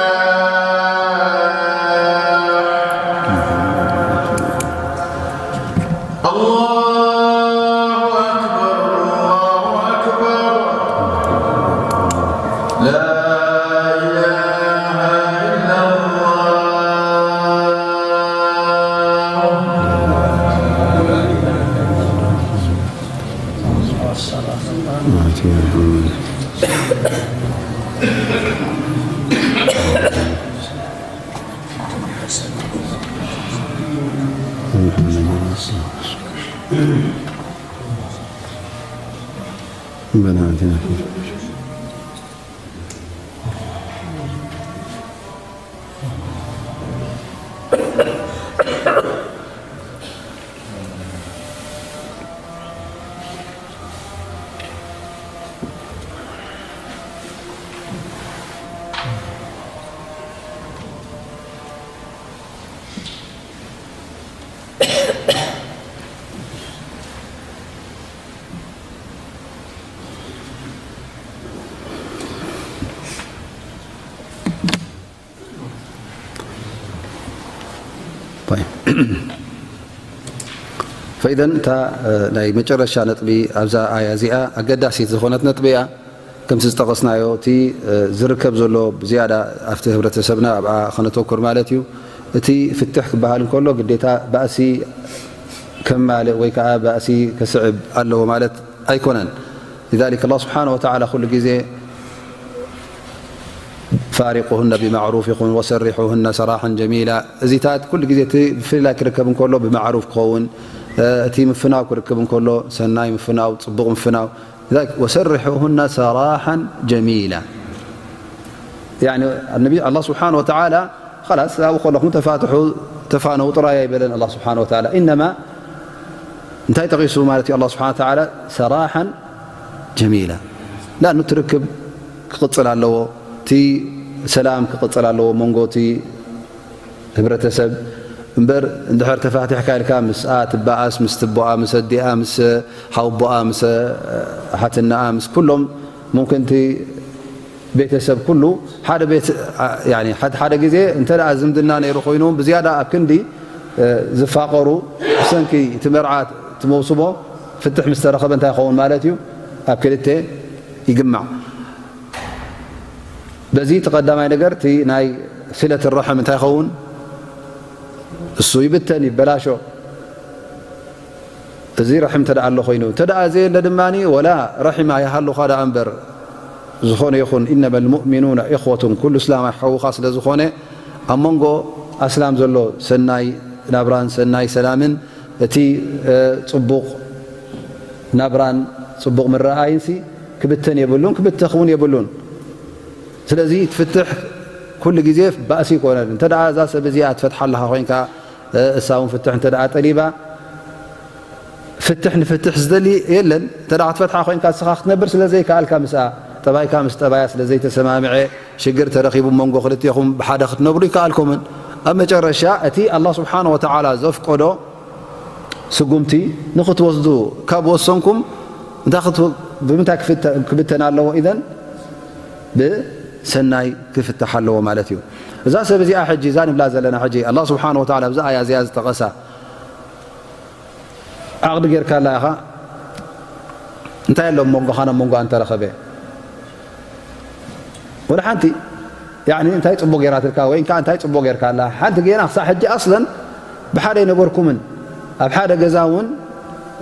الله أكبر، الله أكبر. لا إله إلا الله. ربنا آتنا في ፈኢዘን እታ ናይ መጨረሻ ነጥቢ ኣብዛ ኣያ እዚኣ ኣገዳሲት ዝኾነት ነጥቢ እያ። ከምቲ ዝጠቐስናዮ እቲ ዝርከብ ዘሎ ብዝያዳ ኣብቲ ህብረተሰብና ኣብኣ ከነተኩር ማለት እዩ። እቲ ፍትሕ ክበሃል እንከሎ ግዴታ ባእሲ ከማልእ ወይ ከዓ ባእሲ ከስዕብ ኣለዎ ማለት ኣይኮነን። لذلك الله سبحانه وتعالى ኩሉ ግዜ ፋሪቁሁነ ብማዕሩፍ ይኹን ወሰሪሑሁነ ሰራሐን ጀሚላ። እዚታት ኩሉ ግዜ እቲ ብፍልላይ ክርከብ እንከሎ ብማዕሩፍ ክኸውን፣ እቲ ምፍናው ክርከብ እንከሎ ሰናይ ምፍናው፣ ጽቡቕ ምፍናው። لذلك ወሰሪሑሁነ ሰራሐን ጀሚላ። ያኒ ነቢ ኣላህ ስብሓነ ወተዓላ ኸላስ ኣብኡ ከለኹም ተፋትሑ፣ ተፋነው ጥራይ ኣይበለን ኣላህ ስብሓነ ወተዓላ። ኢነማ እንታይ ጠቒሱ ማለት እዩ ኣላህ ስብሓነ ወተዓላ? ሰራሓን ጀሚላ። ላኑ እቲ ርክብ ክቕጽል ኣለዎ፣ እቲ ሰላም ክቕጽል ኣለዎ መንጎ እቲ ህብረተሰብ። እምበር እንድሕር ተፋቲሕካ ኢልካ ምስኣ ትበኣስ፣ ምስ ትቦኣ፣ ምስ ኣዲኣ፣ ምስ ሓውቦኣ፣ ምስ ሓትናኣ፣ ምስ ኩሎም ሙምክን እቲ ቤተሰብ ኩሉ ሓደ ቤት፣ ያኒ፣ ሓደ ሓደ ግዜ እንተ ደኣ ዝምድና ነይሩ ኮይኑ እውን ብዝያዳ ኣብ ክንዲ፣ እ፣ ዝፋቐሩ ብሰንኪ እቲ መርዓ እቲ መውስቦ ፍትሕ ምስ ተረኸበ እንታይ ይኸውን ማለት እዩ? ኣብ ክልተ ይግማዕ። በዚ እቲ ቀዳማይ ነገር እቲ ናይ ስለት ረሕም እንታይ ይኸውን? እሱ ይብተን፣ ይበላሾ። እዚ ረሒም እንተ ደኣ ኣሎ ኮይኑ፣ እንተ ደኣ ዘየለ ድማ ወላ ረሒም ኣይሃሉኻ ደኣ እምበር፣ ዝኾነ ይኹን፣ إنما المؤمنون إخوة، ኩሉ እስላም ሓውኻ ስለ ዝኾነ፣ ኣብ መንጎ ኣስላም ዘሎ ሰናይ ናብራን ሰናይ ሰላምን እቲ፣ እ፣ ጽቡቕ ናብራን ጽቡቕ ምረኣይንሲ ክብተን የብሉን፣ ክብተኽ እውን የብሉን። ስለዚ እቲ ፍትሕ ኩሉ ግዜ ባእሲ ይኮነን። እንተ ደኣ እዛ ሰብ እዚኣ ትፈትሓ ኣለኻ ኮይንካ፣ እ፣ እሳ እውን ፍትሕ እንተ ደኣ ጠሊባ፣ ፍትሕ ንፍትሕ ዝደሊ የለን። እንተ ደኣ ክትፈትሓ ኮይንካ፣ እስኻ ክትነብር ስለ ዘይከኣልካ፣ ምስኣ ጠባይካ ምስ ጠባያ ስለ ዘይተሰማምዐ፣ ሽግር ተረኺቡ መንጎ ክልቴኹም፣ ብሓደ ክትነብሩ ይከኣልኩምን። ኣብ መጨረሻ እቲ ኣላህ ስብሓነ ወተዓላ ዘፍቀዶ ስጉምቲ ንኽትወስዱ ካብ ወሰንኩም፣ እንታይ ክት-፣ ብምንታይ ክፍተ-፣ ክብተን ኣለዎ? ኢዘን ብሰናይ ክፍታሕ ኣለዎ ማለት እዩ። እዛ ሰብ እዚኣ ሕጂ፣ እዛ ንብላ ዘለና ሕጂ፣ ኣላህ ስብሓነ ወተዓላ ኣብዚ ኣያ እዚኣ ዝጠቐሳ፣ ዓቕዲ ጌርካላ ኢኻ፣ እንታይ ኣሎ ኣብ መንጎኻን ኣብ መንጎኣ እንተረኸበ? ወላ ሓንቲ፣ ያኒ እንታይ ጽቡቕ ጌራትልካ ወይ እንካ እንታይ ጽቡቕ ጌርካላ? ሓንቲ ጌና ክሳዕ ሕጂ ኣስለን ብሓደ ኣይነበርኩምን። ኣብ ሓደ ገዛ እውን፣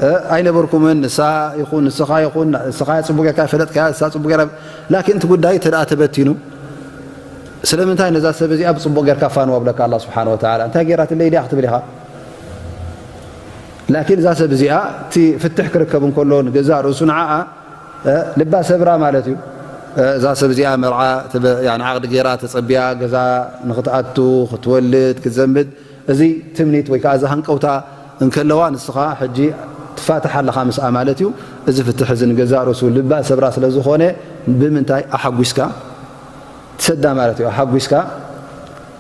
እ፣ ኣይነበርኩምን። ንሳ ይኹን፣ ንስኻ ይኹን፣ ንስኻ ጽቡቕ ጌርካ ፈለጥካያ፣ ንሳ ጽቡቕ ጌራ። ላኪን እቲ ጉዳይ እንተ ደኣ ተበቲኑ፣ ስለምንታይ ነዛ ሰብ እዚኣ ብጽቡቕ ጌርካ ፋንዋ ብለካ ኣላህ ስብሓነ ወተዓላ? እንታይ ጌራትለይ ድያ ክትብል ኢኻ? ላኪን እዛ ሰብ እዚኣ እቲ ፍትሕ ክርከብ እንከሎ ንገዛእ ርእሱ ንዓኣ፣ እ፣ ልባ ሰብራ ማለት እዩ። እ፣ እዛ ሰብ እዚኣ መርዓ ትበ-፣ ያኒ ዓቕዲ ጌራ ተጸቢያ ገዛ ንኽትኣቱ፣ ክትወልድ፣ ክትዘምድ፣ እዚ ትምኒት ወይ ከኣ እዚ ሃንቀውታ እንከለዋ ንስኻ ሕጂ ትፋታሕ ኣለኻ ምስኣ ማለት እዩ። እዚ ፍትሕ እዚ ንገዛእ ርእሱ ልባ ሰብራ ስለ ዝኾነ ብምንታይ ኣሓጒስካ ትሰዳ ማለት እዩ። ኣሓጒስካ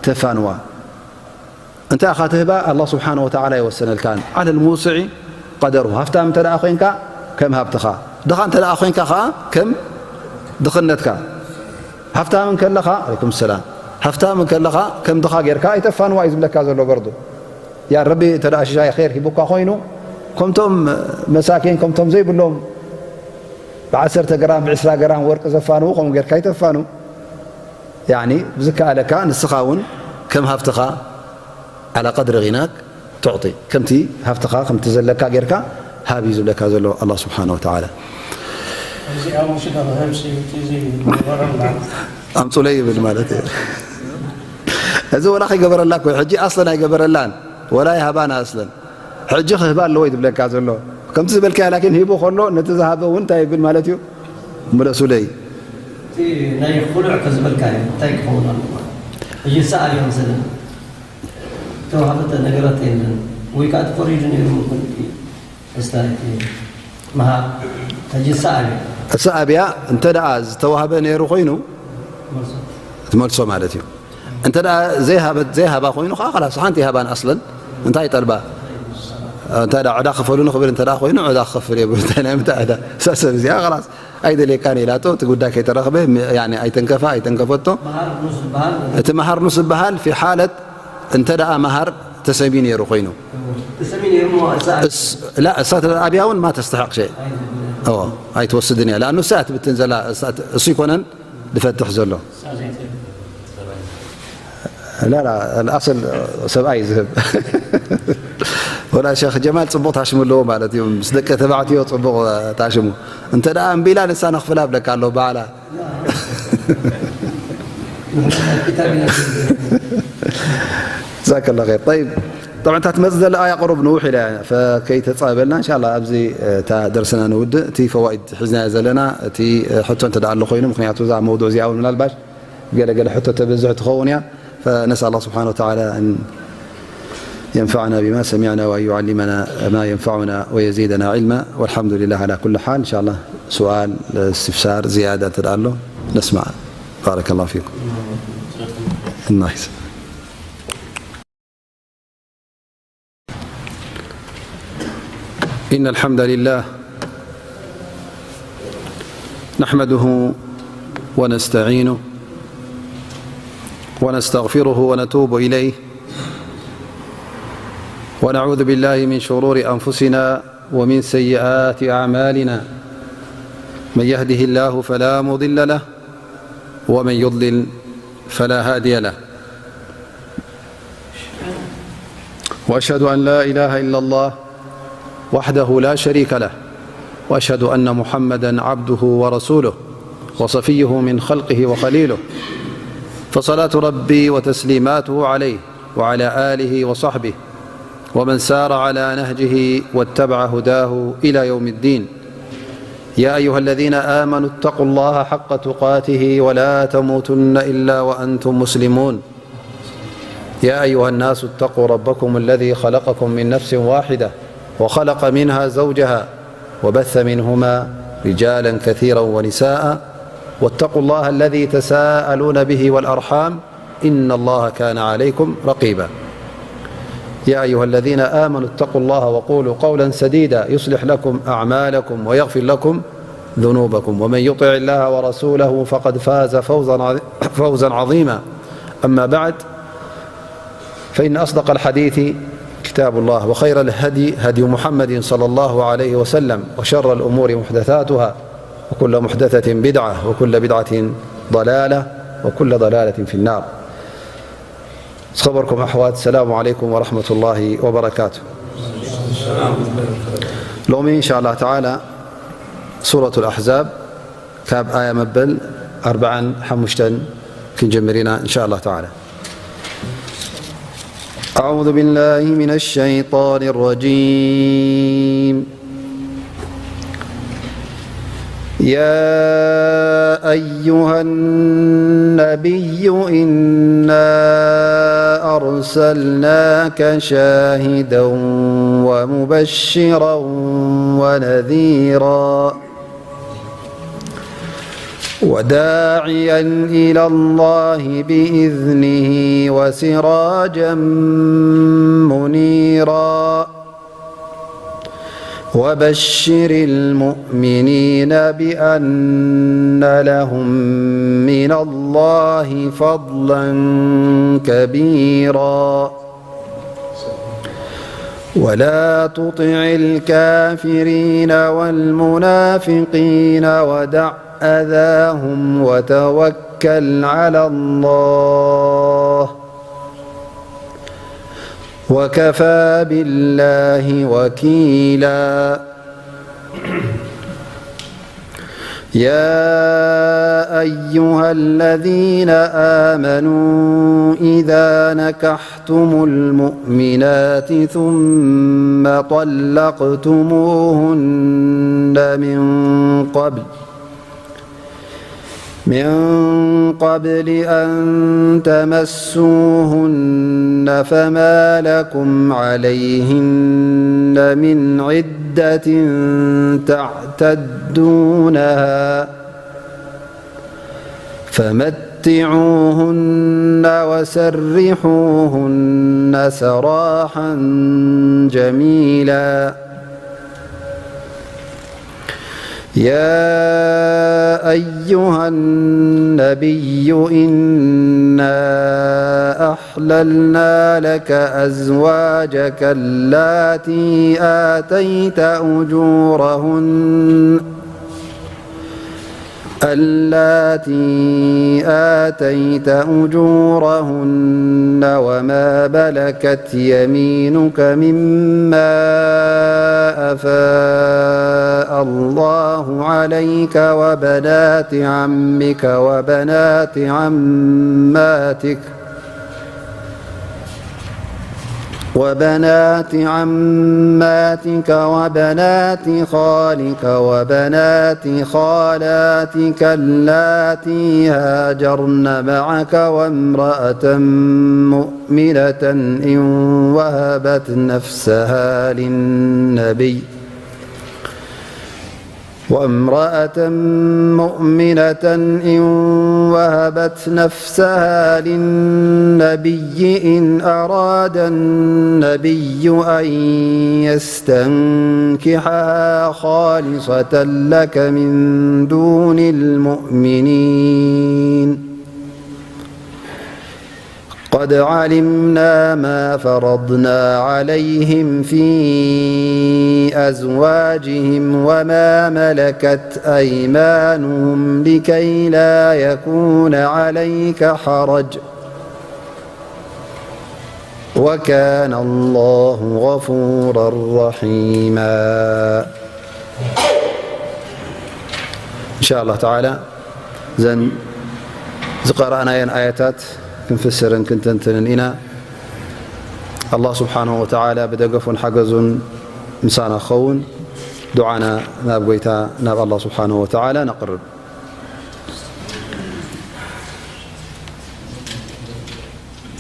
ተፋንዋ። እንታይ ኢኻ ትህባ? ኣላህ ስብሓነ ወተዓላ ኣይወሰነልካን። ዓለል ሙስዒ ቀደሩ። ሃፍታም እንተ ደኣ ኮይንካ ከም ሃብትኻ፣ ድኻ እንተ ደኣ ኮይንካ ኸዓ ከም ድኽነትካ። ሃፍታም እንከለኻ፣ ዓለይኩም ሰላም፣ ሃፍታም እንከለኻ ከም ድኻ ጌርካ ኣይተፋንዋ እዩ ዝብለካ ዘሎ በርዱ። ያ ረቢ እንተ ደኣ ሽሻይ ኸይር ሂቡካ ኮይኑ፣ ከምቶም መሳኪን፣ ከምቶም ዘይብሎም ብዓሰርተ ግራም፣ ብዕስራ ግራም ወርቂ ዘፋንዉ ከምኡ ጌርካ ኣይተፋኑ። ያኒ ብዝከኣለካ ንስኻ እውን ከም ሃብትኻ ዓላ ቀድሪ ጊናክ ትዕጢ፣ ከምቲ ሃብትኻ ከምቲ ዘለካ ጌርካ ሃብ እዩ ዝብለካ ዘሎ ኣላህ ስብሓነ ወተዓላ። እዚ ኣብ ውሽጢ ኣብ ህብሲ እቲ እዚ ገበረላ። ኣምጹለይ ይብል ማለት እዩ። እዚ ወላ ከይገበረላ እኮ እዩ። ሕጂ ኣስለን ኣይገበረላን፣ ወላ ይሃባን ኣስለን። ሕጂ ክህባ ኣለዎ እዩ ዝብለካ ዘሎ። ከምቲ ዝበልካዮ ላኪን ሂቡ ከሎ ነቲ ዝሃበ እውን እንታይ ይብል ማለት እዩ? ምለሱለይ። እቲ ናይ ኹሉዕ ከዝበልካዮ እንታይ ክኸውን ኣለዎ? ሕጂ ሰኣል እዮም ዘለና። ተዋህበተ ነገራት የለን ወይ ከዓ ተፈሪዱ ነይሩ ምኹን እቲ እስታ እቲ መሃር ሕጂ ሰኣል እዩ። እሳ ኣብያ እንተ ደኣ ዝተዋህበ ነይሩ ኮይኑ መልሶ። ትመልሶ ማለት እዩ። እንተ ደኣ ዘይሃበት፣ ዘይሃባ ኮይኑ ከዓ ኸላስ ሓንቲ ይሃባን ኣስለን እንታይ ይጠልባ? እንታይ ደኣ ዕዳ ክፈሉ ንኽብል እንተ ደኣ ኮይኑ ዕዳ ክኸፍል እየ ብሎ እንታይ ናይ ምንታይ ዕዳ? እሳ ሰብ እዚኣ ኸላስ ኣይደልየካን ኢላቶ፣ እቲ ጉዳይ ከይተረኽበ፣ ም-፣ ያኒ ኣይተንከፋ፣ ኣይተንከፈቶ። መሃር ንሱ ዝበሃል እቲ መሃር ንሱ ዝበሃል ፊ ሓለት እንተ ደኣ መሃር እቲ ተሰሚ ነይሩ ኮይኑ። እስ-፣ ላ፣ እሳ ተኣብያ እውን ማ ተስተሕቕ ሸይ። ኣይትወስድን እያ። ለኣኑ እሳ እያ ትብትን ዘላ፣ እሳ ት-፣ እሱ ይኮነን ዝፈትሕ ዘሎ። ላ፣ ላ፣ ኣሰል ሰብኣይ ዝህብ። ወላ ሸኽ ጀማል ጽቡቕ ታሽሙ ኣለዎ ማለት እዩ። ምስ ደቂ ተባዕትዮ ጽቡቕ ታሽሙ። እንተ ደኣ እምቢላ ንሳ ነኽፍላ ብለካ ኣሎ በዓላ። ጀዛከላ ኸይር። ጠይብ፣ ጠብዓ እታ ትመጽእ ዘላ ኣያ ቁሩብ ንውሕ ኢላ እያ፣ ፈ-፣ ከይተጻበልና እንሻላ ኣብዚ እታ ደርስና ንውድእ። እቲ ፈዋኢድ ሒዝናዮ ዘለና እቲ ሕቶ እንተ ደኣ ኣሎ ኮይኑ፣ ምኽንያቱ እዛ መውዱዕ እዚኣ እውን ምናልባሽ ገለ ገለ ሕቶ ተበዝሕ ትኸውን እያ። فنسأل الله سبحانه وتعالى أن ينفعنا بما سمعنا وأن يعلمنا ما ينفعنا ويزيدنا علما، والحمد لله على كل حال. إن شاء الله سؤال، استفسار، زيادة أنت قال له نسمع. بارك الله فيكم. نايس. إن الحمد لله نحمده ونستعينه ونستغفره ونتوب إليه، ونعوذ بالله من شرور أنفسنا ومن سيئات أعمالنا. من يهده الله فلا مضل له، ومن يضلل فلا هادي له. وأشهد أن لا إله إلا الله وحده لا شريك له، وأشهد أن محمدا عبده ورسوله وصفيه من خلقه وخليله، فصلاة ربي وتسليماته عليه وعلى آله وصحبه ومن سار على نهجه واتبع هداه إلى يوم الدين. يا أيها الذين آمنوا اتقوا الله حق تقاته ولا تموتن إلا وأنتم مسلمون. يا أيها الناس اتقوا ربكم الذي خلقكم من نفس واحدة وخلق منها زوجها وبث منهما رجالا كثيرا ونساء، واتقوا الله الذي تساءلون به والأرحام، إن الله كان عليكم رقيبا. يا أيها الذين آمنوا اتقوا الله وقولوا قولا سديدا يصلح لكم أعمالكم ويغفر لكم ذنوبكم، ومن يطع الله ورسوله فقد فاز فوزا عظ-، فوزا عظيما. أما بعد، فإن أصدق الحديث كتاب الله، وخير الهدي هدي محمد صلى الله عليه وسلم، وشر الأمور محدثاتها، وكل محدثة بدعة، وكل بدعة ضلالة، وكل ضلالة في النار. ዝኸበርኩም ኣሕዋት፣ ሰላሙ ዓለይኩም ወረሕመቱላሂ ወበረካቱ። ሎሚ እንሻ ኣላህ ተዓላ ሱረቱል ኣሕዛብ ካብ ኣያ መበል ኣርብዓን ሓሙሽተን ክንጅምር ኢና እንሻ ኣላህ ተዓላ። أعوذ بالله من الشيطان الرجيم. يا أيها النبي إنا أرسلناك شاهدا ومبشرا ونذيرا وداعيا إلى الله بإذنه وسراجا منيرا. وبشر المؤمنين بأن لهم من الله فضلا كبيرا. ولا تطع الكافرين والمنافقين ودع أذاهم وتوكل على الله، وكفى بالله وكيلا. يا أيها الذين آمنوا إذا نكحتم المؤمنات ثم طلقتموهن من قبل من قبل أن تمسوهن فما لكم عليهن من عدة تعتدونها، فمتعوهن وسرحوهن سراحا جميلا. يا أيها النبي إنا أحللنا لك أزواجك اللاتي آتيت أجورهن اللاتي آتيت أجورهن وما ملكت يمينك مما أفاء الله عليك وبنات عمك وبنات عماتك وبنات عماتك وبنات خالك وبنات خالاتك اللاتي هاجرن معك وامرأة مؤمنة إن وهبت نفسها للنبي وامرأة مؤمنة إن وهبت نفسها للنبي إن أراد النبي أن يستنكحها خالصة لك من دون المؤمنين. قد علمنا ما فرضنا عليهم في أزواجهم وما ملكت أيمانهم لكي لا يكون عليك حرج، وكان الله غفورا رحيما. إن شاء الله تعالى، እዘን ዝቐረእናየን ኣያታት ክንፍስርን ክንተንትንን ኢና። ኣላህ ስብሓንሁ ወተዓላ ብደገፉን ሓገዙን ምሳና ክኸውን፣ ዱዓና ናብ ጎይታ ናብ ኣላህ ስብሓንሁ ወተዓላ ነቕርብ።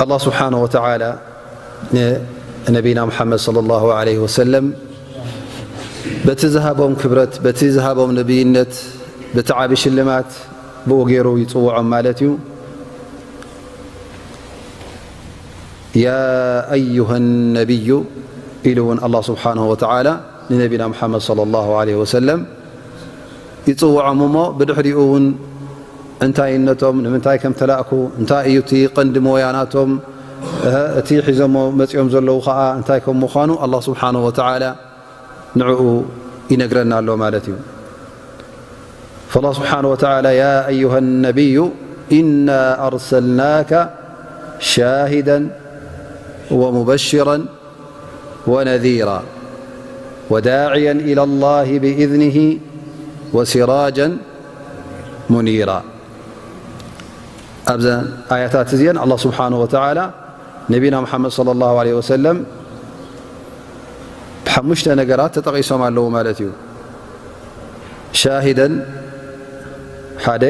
ኣላህ ስብሓንሁ ወተዓላ ንነቢና ሙሓመድ ሰለላሁ ዐለይሂ ወሰለም በቲ ዝሃቦም ክብረት፣ በቲ ዝሃቦም ነብይነት፣ በቲ ዓቢ ሽልማት ብኡ ገይሩ ይጽውዖም ማለት እዩ። ያ ኣዩሃ ነቢዩ ኢሉ እውን ኣላህ ስብሓንሁ ወተዓላ ንነቢና ሙሓመድ ሰለላሁ ዐለይሂ ወሰለም ይጽውዖም እሞ፣ ብድሕሪኡ እውን እንታይነቶም፣ ንምንታይ ከም ተላእኩ፣ እንታይ እዩ እቲ ቀንዲ ሞያ ናቶም፣ እህ፣ እቲ ሒዞሞ መጺኦም ዘለዉ ኸኣ እንታይ ከም ምዃኑ ኣላህ ስብሓንሁ ወተዓላ ንዕኡ ይነግረና ኣሎ ማለት እዩ። ፈላህ ስብሓንሁ ወተዓላ፣ ያ ኣዩሃ ነቢዩ ኢና ኣርሰልናከ ሻሂደን ወሙበሽረን ወነዚራ ወዳዕየን ኢለላሂ ብኢዝኒሂ ወሲራጀን ሙኒራ። ኣብዘን ኣያታት እዚአን ኣላህ ስብሓንሁ ወተዓላ ነቢና ሙሓመድ ሰለላሁ ዐለይሂ ወሰለም ብሓሙሽተ ነገራት ተጠቒሶም ኣለዉ ማለት እዩ። ሻሂደን ሓደ፣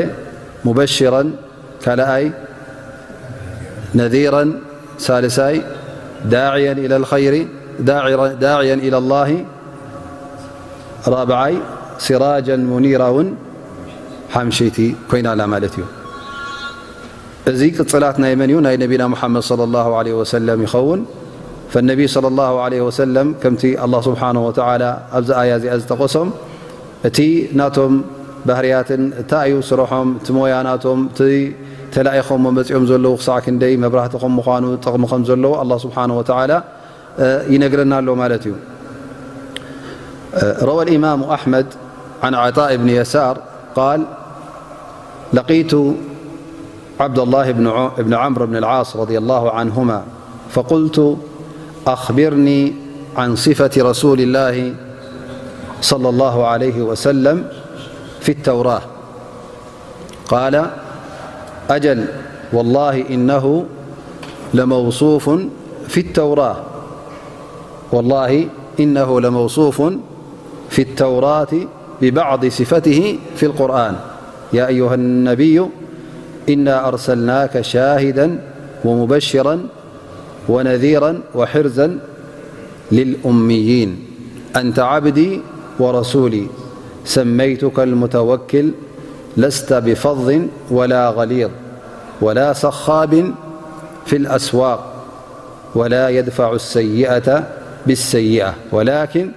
ሙበሽረን ካልኣይ፣ ነዚረን ሳልሳይ፣ ዳዕየን ኢለል ኸይሪ፣ ዳዕረ-፣ ዳዕየን ኢለላሂ ራብዓይ፣ ሲራጀን ሙኒራ እውን ሓምሸይቲ ኮይና ኣላ ማለት እዩ። እዚ ቅጽላት ናይ መን እዩ? ናይ ነቢና ሙሓመድ ሰለላሁ ዐለይሂ ወሰለም ይኸውን። ፈነቢ ሰለላሁ ዐለይሂ ወሰለም ከምቲ ኣላህ ስብሓንሁ ወተዓላ ኣብዚ ኣያ እዚኣ ዝጠቐሶም፣ እቲ ናቶም ባህርያትን እንታይ እዩ ስርሖም፣ እቲ ሞያ ናቶም፣ እቲ ተላኢኾሞ መጺኦም ዘለዉ ክሳዕ ክንደይ መብራህቲ ከም ምዃኑ፣ ጥቕሚ ከም ዘለዎ ኣላህ ስብሓንሁ ወተዓላ ይነግረና ኣሎ ማለት እዩ። روى الإمام أحمد عن عطاء بن يسار قال: لقيت عبد الله بن ع-، بن عمرو بن العاص رضي الله عنهما فقلت: أخبرني عن صفة رسول الله صلى الله عليه وسلم في التوراة. قال: أجل، والله إنه لموصوف في التوراة، والله إنه لموصوف في التوراة ببعض صفته في القرآن. يا أيها النبي إنا أرسلناك شاهدا ومبشرا ونذيرا وحرزا للأميين. أنت عبدي ورسولي، سميتك المتوكل، لست بفظ ولا غليظ ولا سخاب في الأسواق، ولا يدفع السيئة بالسيئة، ولكن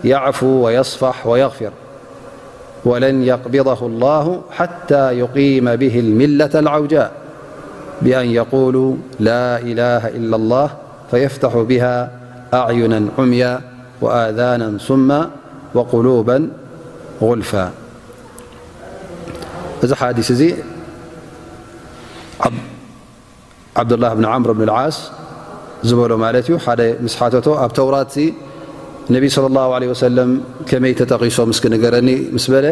يعفو ويصفح ويغفر. ولن يقبضه الله حتى يقيم به الملة العوجاء بأن يقولوا لا إله إلا الله فيفتح بها أعينا عميا وآذانا صما وقلوبا غلفا. እዚ ሓዲስ እዚ ዓብ-፣ ዓብዱላህ ብን ዓምር ብን ልዓስ ዝበሎ ማለት እዩ። ሓደ ምስ ሓተቶ፣ ኣብ ተውራትሲ ነቢ ሰለላሁ ዐለይሂ ወሰለም ከመይ ተጠቒሶም እስኪ ንገረኒ ምስ በለ፣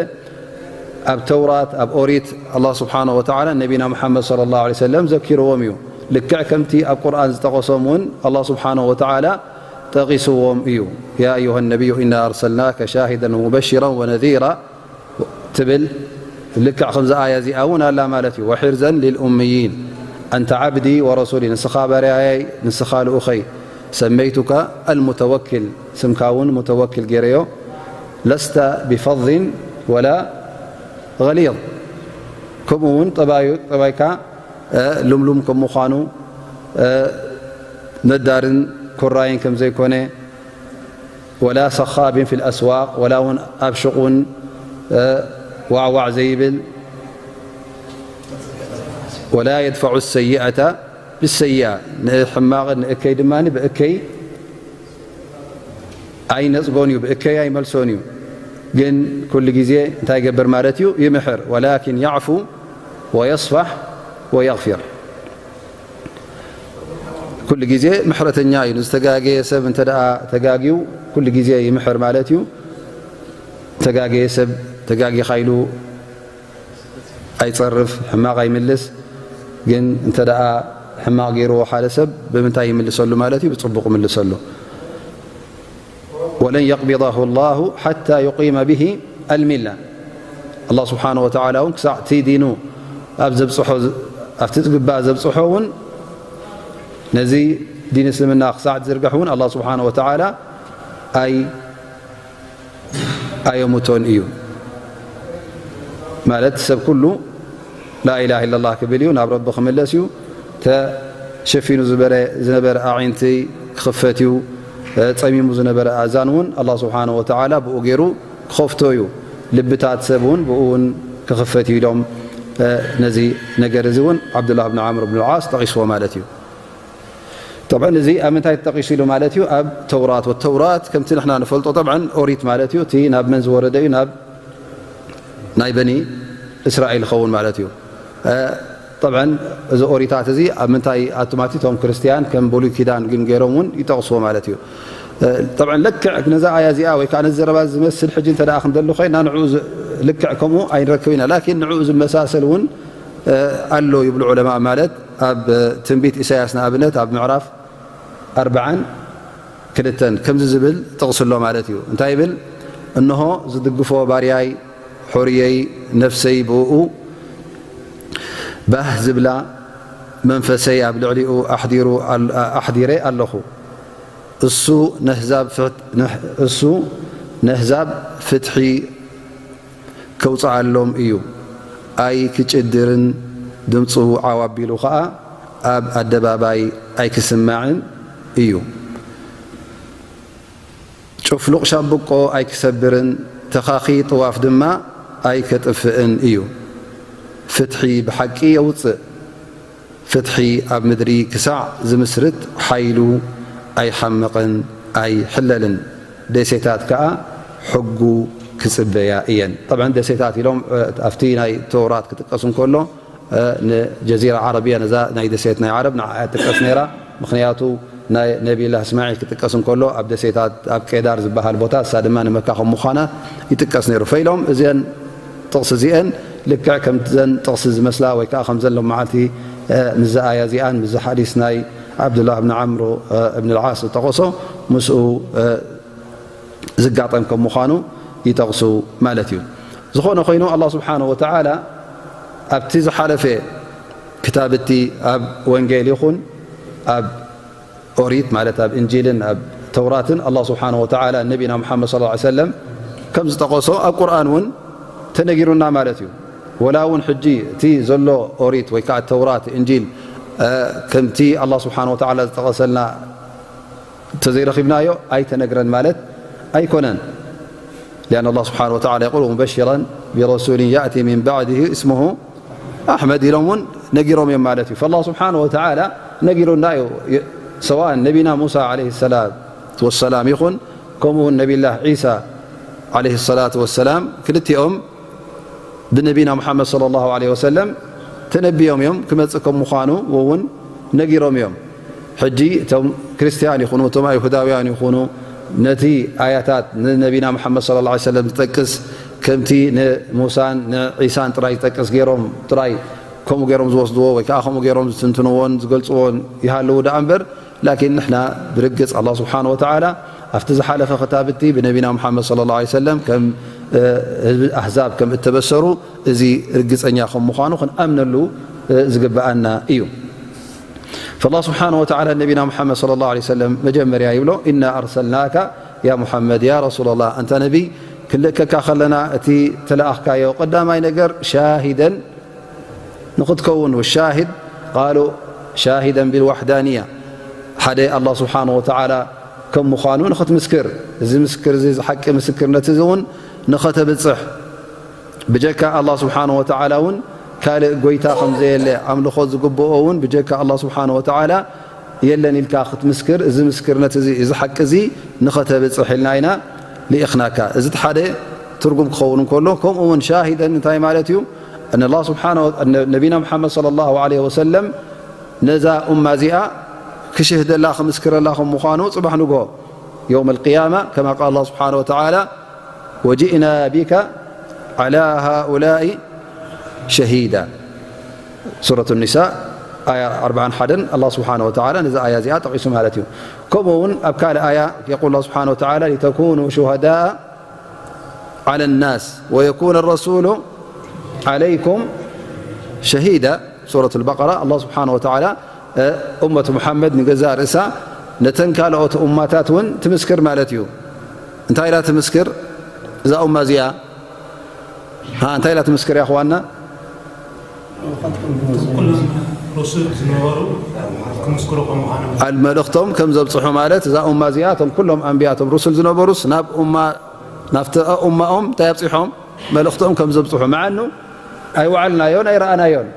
ኣብ ተውራት፣ ኣብ ኦሪት፣ ኣላህ ስብሓነሁ ወተዓላ ነቢና ሙሓመድ ሰለላሁ ዐለይሂ ወሰለም ዘኪርዎም እዩ። ልክዕ ከምቲ ኣብ ቁርኣን ዝጠቐሶም እውን ኣላህ ስብሓነሁ ወተዓላ ጠቒስዎም እዩ። ያ ኣዩሃ ነቢዩ ኢና ኣርሰልናከ ሻሂደን ወሙበሽራን ወነዚራ ትብል። ልክዕ ከምዚ ኣያ እዚኣ እውን ኣላ ማለት እዩ። ወሒርዘን ሊልኡምይን ኣንተ ዓብዲ ወረሱሊ፣ ንስኻ ባርያየይ፣ ንስኻ ልኡኸይ፣ ሰመይቱካ ኣልሙተወኪል፣ ስምካ እውን ሙተወኪል ገይረዮ፣ ለስተ ቢፈዝን ወላ ገሊዝ፣ ከምኡ እውን ጠባዩ፣ ጠባይካ፣ እ፣ ልምሉም ከም ምዃኑ፣ እ፣ ነዳርን ኮራይን ከም ዘይኮነ፣ ወላ ሰኻቢን ፊል ኣስዋቅ፣ ወላ እውን ኣብ ሹቕ እውን፣ እ፣ ዋዕዋዕ ዘይብል፣ ወላ የድፈዑ ሰይኣተ ብሰይኣ፣ ንሕማቕን ንእከይ ድማ ብእከይ ኣይነጽጎን እዩ፣ ብእከይ ኣይመልሶን እዩ። ግን ኩሉ ግዜ እንታይ ይገብር ማለት እዩ? ይምሕር። ወላኪን ያዕፉ ወየስፋሕ ወየግፊር። ኩሉ ግዜ ምሕረተኛ እዩ። ንዝተጋገየ ሰብ እንተ ደኣ ተጋግዩ፣ ኩሉ ግዜ ይምሕር ማለት እዩ። ተጋገየ ሰብ ተጋጊኻ ኢሉ ኣይጸርፍ፣ ሕማቕ ኣይምልስ። ግን እንተ ደኣ ሕማቕ ገይርዎ ሓደ ሰብ፣ ብምንታይ ይምልሰሉ ማለት እዩ? ብጽቡቕ ይምልሰሉ። ወለን የቅቢደሁ ላሁ ሓታ ዩቂመ ብሂ ኣልሚላ። ኣላህ ስብሓነሁ ወተዓላ እውን ክሳዕ እቲ ዲኑ ኣብ ዘብጽሖ፣ ኣብቲ ዝግባእ ዘብጽሖ እውን፣ ነዚ ዲን እስልምና ክሳዕ ዝዝርግሕ እውን ኣላህ ስብሓነሁ ወተዓላ ኣይ-፣ ኣየሙቶን እዩ። ማለት ሰብ ኩሉ ላኢላሃ ኢለላህ ክብል እዩ፣ ናብ ረቢ ክምለስ እዩ። ተሸፊኑ ዝበረ-፣ ዝነበረ ኣዒንቲ ክኽፈት እዩ። ጸሚሙ ዝነበረ ኣእዛን እውን ኣላህ ስብሓነሁ ወተዓላ ብኡ ገይሩ ክኸፍቶ እዩ። ልብታት ሰብ እውን ብኡ እውን ክኽፈት እዩ ኢሎም፣ እ፣ ነዚ ነገር እዚ እውን ዓብዱላህ ብን ዓምር ብን ልዓስ ጠቒስዎ ማለት እዩ። ጠብዐን እዚ ኣብ ምንታይ ተጠቒሱ ኢሉ ማለት እዩ? ኣብ ተውራት። ወተውራት ከምቲ ንሕና ንፈልጦ፣ ጠብዐን ኦሪት ማለት እዩ፣ እቲ ናብ መን ዝወረደ እዩ? ናብ ናይ በኒ እስራኤል ይኸውን ማለት እዩ። እ፣ ጠብዐን እዚ ኦሪታት እዚ ኣብ ምንታይ ኣቱማት እቶም ክርስትያን ከም ብሉይ ኪዳን ግን ገይሮም እውን ይጠቕስዎ ማለት እዩ። እ፣ ጠብዐን ልክዕ ነዛ ኣያ እዚኣ ወይ ከዓ ነዚ ዘረባ ዝመስል ሕጂ እንተ ደኣ ክንደሊ ኮይና ንዕኡ ዝ-፣ ልክዕ ከምኡ ኣይንረክብ ኢና። ላኪን ንዕኡ ዝመሳሰል እውን፣ እ፣ ኣሎ ይብሉ ዑለማ። ማለት ኣብ ትንቢት ኢሳያስ ንኣብነት ኣብ ምዕራፍ ኣርብዓን ክልተን ከምዚ ዝብል ጥቕሲ ኣሎ ማለት እዩ። እንታይ ይብል? እንሆ ዝድግፎ ባርያይ፣ ሑርየይ፣ ነፍሰይ ብእኡ ባህ ዝብላ፣ መንፈሰይ ኣብ ልዕሊኡ ኣሕዲሩ ኣል-፣ ኣሕዲረ ኣለኹ። እሱ ነህዛብ ፍት-፣ ነህ-፣ እሱ ነህዛብ ፍትሒ ከውጽኣሎም እዩ። ኣይክጭድርን፣ ድምጹ ዓው ኣቢሉ ኸኣ ኣብ ኣደባባይ ኣይክስማዕን እዩ። ጭፍሉቕ ሻምብቆ ኣይክሰብርን፣ ተኻኺ ጥዋፍ ድማ ኣይከጥፍእን እዩ። ፍትሒ ብሓቂ የውጽእ። ፍትሒ ኣብ ምድሪ ክሳዕ ዝምስርት ሓይሉ ኣይሓምቕን ኣይሕለልን። ደሴታት ከኣ ሕጉ ክጽበያ እየን። ጠብዐን ደሴታት ኢሎም፣ እ፣ ኣብቲ ናይ ተውራት ክጥቀስ እንከሎ፣ እ፣ ንጀዚራ ዓረብያ፣ ነዛ ናይ ደሴት ናይ ዓረብ ንዓ እያ ትጥቀስ ነይራ። ምኽንያቱ ናይ ነቢላ እስማዒል ክጥቀስ እንከሎ ኣብ ደሴታት፣ ኣብ ቄዳር ዝበሃል ቦታ፣ እሳ ድማ ንመካ ከም ምዃና ይጥቀስ ነይሩ። ፈኢሎም እዘን ጥቕሲ እዚአን ልክዕ ከምዘን ጥቕሲ ዝመስላ ወይ ከዓ ከምዘን ሎም መዓልቲ፣ እ፣ ምስዚ ኣያ እዚኣን ምስዚ ሓዲስ ናይ ዓብዱላህ ብን ዓምሩ፣ እ፣ እብን ልዓስ ዝጠቐሶ ምስኡ፣ እ፣ ዝጋጠም ከም ምዃኑ ይጠቕሱ ማለት እዩ። ዝኾነ ኮይኑ ኣላህ ስብሓነሁ ወተዓላ ኣብቲ ዝሓለፈ ክታብቲ ኣብ ወንጌል ይኹን ኣብ ኦሪት ማለት ኣብ እንጂልን ኣብ ተውራትን ኣላህ ስብሓነሁ ወተዓላ ነቢና ሙሓመድ ሰለላሁ ዐለይሂ ወሰለም ከም ዝጠቐሶ ኣብ ቁርኣን እውን ተነጊሩና ማለት እዩ። ወላ እውን ሕጂ እቲ ዘሎ ኦሪት ወይ ከዓ ተውራት፣ እንጂል፣ እ፣ ከምቲ ኣላህ ስብሓነሁ ወተዓላ ዝጠቐሰልና እንተዘይረኺብናዮ ኣይተነግረን ማለት ኣይኮነን። لأن الله سبحانه وتعالى يقول: "ومبشرا برسول يأتي من بعده اسمه أحمد" ኢሎም እውን ነጊሮም እዮም ማለት እዩ። فالله سبحانه وتعالى ነጊሩና እዩ። سواء ነቢና ሙሳ عليه الصلاة والسلام ይኹን፣ ከምኡ እውን ነቢላህ ዒሳ عليه الصلاة والسلام፣ ክልቲኦም ብነቢና ሙሓመድ صلى الله عليه وسلم ተነቢዮም እዮም። ክመጽእ ከም ምዃኑ እውን ነጊሮም እዮም። ሕጂ እቶም ክርስትያን ይኹኑ፣ እቶም ኣይሁዳውያን ይኹኑ፣ ነቲ ኣያታት ንነቢና ሙሓመድ صلى الله عليه وسلم ዝጠቅስ፣ ከምቲ ንሙሳን ንዒሳን ጥራይ ዝጠቅስ ገይሮም፣ ጥራይ ከምኡ ገይሮም ዝወስድዎ ወይ ከዓ ከምኡ ገይሮም ዝትንትንዎን ዝገልጽዎን ይሃልዉ ደኣ እምበር፣ ላኪን ንሕና ብርግጽ ኣላህ ስብሓነ ወተዓላ ኣብቲ ዝሓለፈ ክታብቲ ብነቢና ሙሓመድ صلى الله عليه وسلم ከም፣ እ፣ ህዝቢ ኣህዛብ ከም እተበሰሩ፣ እዚ ርግጸኛ ከም ምዃኑ ክንኣምነሉ፣ እ፣ ዝግብኣና እዩ። فالله سبحانه وتعالى ነቢና ሙሓመድ صلى الله عليه وسلم መጀመርያ ይብሎ: "ኢና ኣርሰልናካ ያ ሙሓመድ፣ ያ ረሱለላህ፣ ኣንታ ነቢይ፣ ክንልእከካ ከለና እቲ ተለኣኽካዮ ቀዳማይ ነገር ሻሂደን ንኽትከውን፣ ወሻሂድ ቃሉ ሻሂደን ቢልዋሕዳንያ፣ ሓደ ኣላህ ስብሓነ ወተዓላ ከም ምዃኑ ንኽትምስክር፣ እዚ ምስክር እዚ፣ እዚ ሓቂ ምስክርነት እዚ እውን ንኸተብጽሕ፣ ብጀካ ኣላህ ስብሓነ ወተዓላ እውን ካልእ ጎይታ ከም ዘየለ፣ ኣምልኾ ዝግብኦ እውን ብጀካ ኣላህ ስብሓነ ወተዓላ የለን ኢልካ ክትምስክር፣ እዚ ምስክርነት እዚ፣ እዚ ሓቂ እዚ ንኸተብጽሕ ኢልና ኢና ልኢኽናካ። እዚ እቲ ሓደ ትርጉም ክኸውን እንከሎ፣ ከምኡ እውን ሻሂደን እንታይ ማለት እዩ? ኣነ ኣላህ ስብሓነ ወ-፣ ኣነ ነቢና ሙሓመድ صلى الله عليه وسلم ነዛ ኡማ እዚኣ ክሽህደላ፣ ክምስክረላ ከም ምዃኑ፣ ጽባሕ ንግሆ የውም ኣልቅያማ፣ ከማ ቃል ኣላህ ስብሓነ ወተዓላ፣ "ወጅእና ቢከ ዓላ ሃኡላኢ ሸሂዳ።" ሱረት ኒሳእ ኣያ ኣርብዓን ሓደን ኣላህ ስብሓነ ወተዓላ ነዚ ኣያ እዚኣ ጠቒሱ ማለት እዩ። ከምኡ እውን ኣብ ካልእ ኣያ የቁል ኣላህ ስብሓነ ወተዓላ፣ "ሊተኩኑ ሹሃዳኣ ዓለ ናስ ወየኩነ ረሱሉ ዓለይኩም ሸሂዳ።" ሱረት ኣልበቀራ፣ ኣላህ ስብሓነ ወተዓላ፣ እ፣ ኡመት ሙሓመድ ንገዛእ ርእሳ ነተን ካልኦት ኡማታት እውን ትምስክር ማለት እዩ። እንታይ ኢላ ትምስክር እዛ ኡማ እዚኣ? ሃ፣ እንታይ ኢላ ትምስክር እያ፣ ኣኽዋና? ኩሎም ሩሱል ዝነበሩ ክምስክሩ ከም ምዃኖም። ኣል-፣ መልእኽቶም ከም ዘብጽሑ ማለት፣ እዛ ኡማ እዚኣ፣ እቶም ኩሎም ኣንብያ፣ እቶም ሩሱል ዝነበሩስ ናብ ኡማ፣ ናብቲ ኡማኦም እንታይ ኣብጺሖም? መልእኽቶም ከም ዘብጽሑ። መዓኑ ኣይወዓልናዮን ኣይረኣናዮን።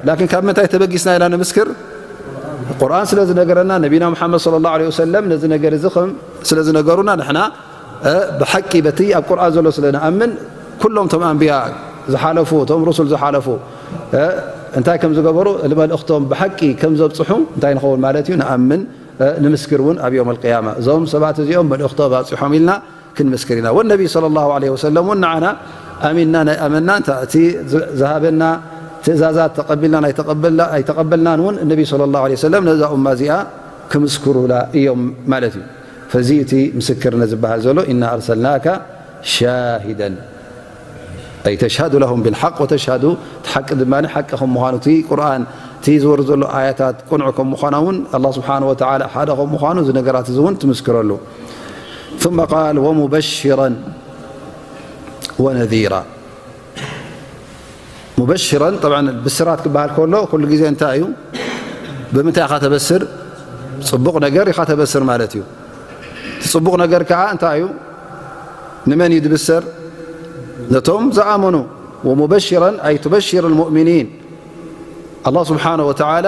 ላኪን ካብ ምንታይ ተበጊስና ኢና ንምስክር? ቁርኣን ስለ ዝነገረና፣ ነቢና ሙሓመድ صلى الله عليه وسلم ነዚ ነገር እዚ ከም ስለ ዝነገሩና፣ ንሕና፣ እ፣ ብሓቂ በቲ ኣብ ቁርኣን ዘሎ ስለ ንኣምን፣ ኩሎም እቶም ኣንብያ ዝሓለፉ፣ እቶም ሩሱል ዝሓለፉ፣ እ፣ እንታይ ከም ዝገበሩ፣ ንመልእኽቶም ብሓቂ ከም ዘብጽሑ እንታይ ንኸውን ማለት እዩ? ንኣምን፣ እ፣ ንምስክር እውን ኣብ የውም ኣልቅያማ። እዞም ሰባት እዚኦም መልእኽቶም ኣብጺሖም ኢልና ክንምስክር ኢና። ወነቢ صلى الله عليه وسلم እውን ንዓና ኣሚንና ናይ ኣመና፣ እንታ እቲ ዝ-፣ ዝሃበና ትእዛዛት ተቐቢልና ናይ ተቐበልና፣ ኣይተቐበልናን እውን፣ ነቢ صلى الله عليه وسلم ነዛ ኡማ እዚኣ ክምስክሩላ እዮም ማለት እዩ። ፈዚ እቲ ምስክርነት ዝበሃል ዘሎ፣ ኢና ኣርሰልናካ ሻሂደን፣ ኣይ ተሽሃዱ ለሁም ብልሓቅ ወተሽሃዱ፣ እቲ ሓቂ ድማ ሓቂ ከም ምዃኑ፣ እቲ ቁርኣን፣ እቲ ዝወርድ ዘሎ ኣያታት ቅኑዕ ከም ምዃና እውን፣ ኣላህ ስብሓነ ወተዓላ ሓደ ከም ምዃኑ፣ እዚ ነገራት እዚ እውን ትምስክረሉ። ثم قال ومبشرا ونذيرا. ሙበሽረን፣ ጠብዓን ብስራት ክበሃል ከሎ፣ ኩሉ ግዜ እንታይ እዩ? ብምንታይ ኢኻ ተበስር? ጽቡቕ ነገር ኢኻ ተበስር ማለት እዩ። እቲ ጽቡቕ ነገር ከኣ እንታይ እዩ? ንመን እዩ ዝብሰር? ነቶም ዝኣመኑ። ወሙበሽረን ኣይ ቱበሽር ልሙእሚኒን። ኣላህ ስብሓነ ወተዓላ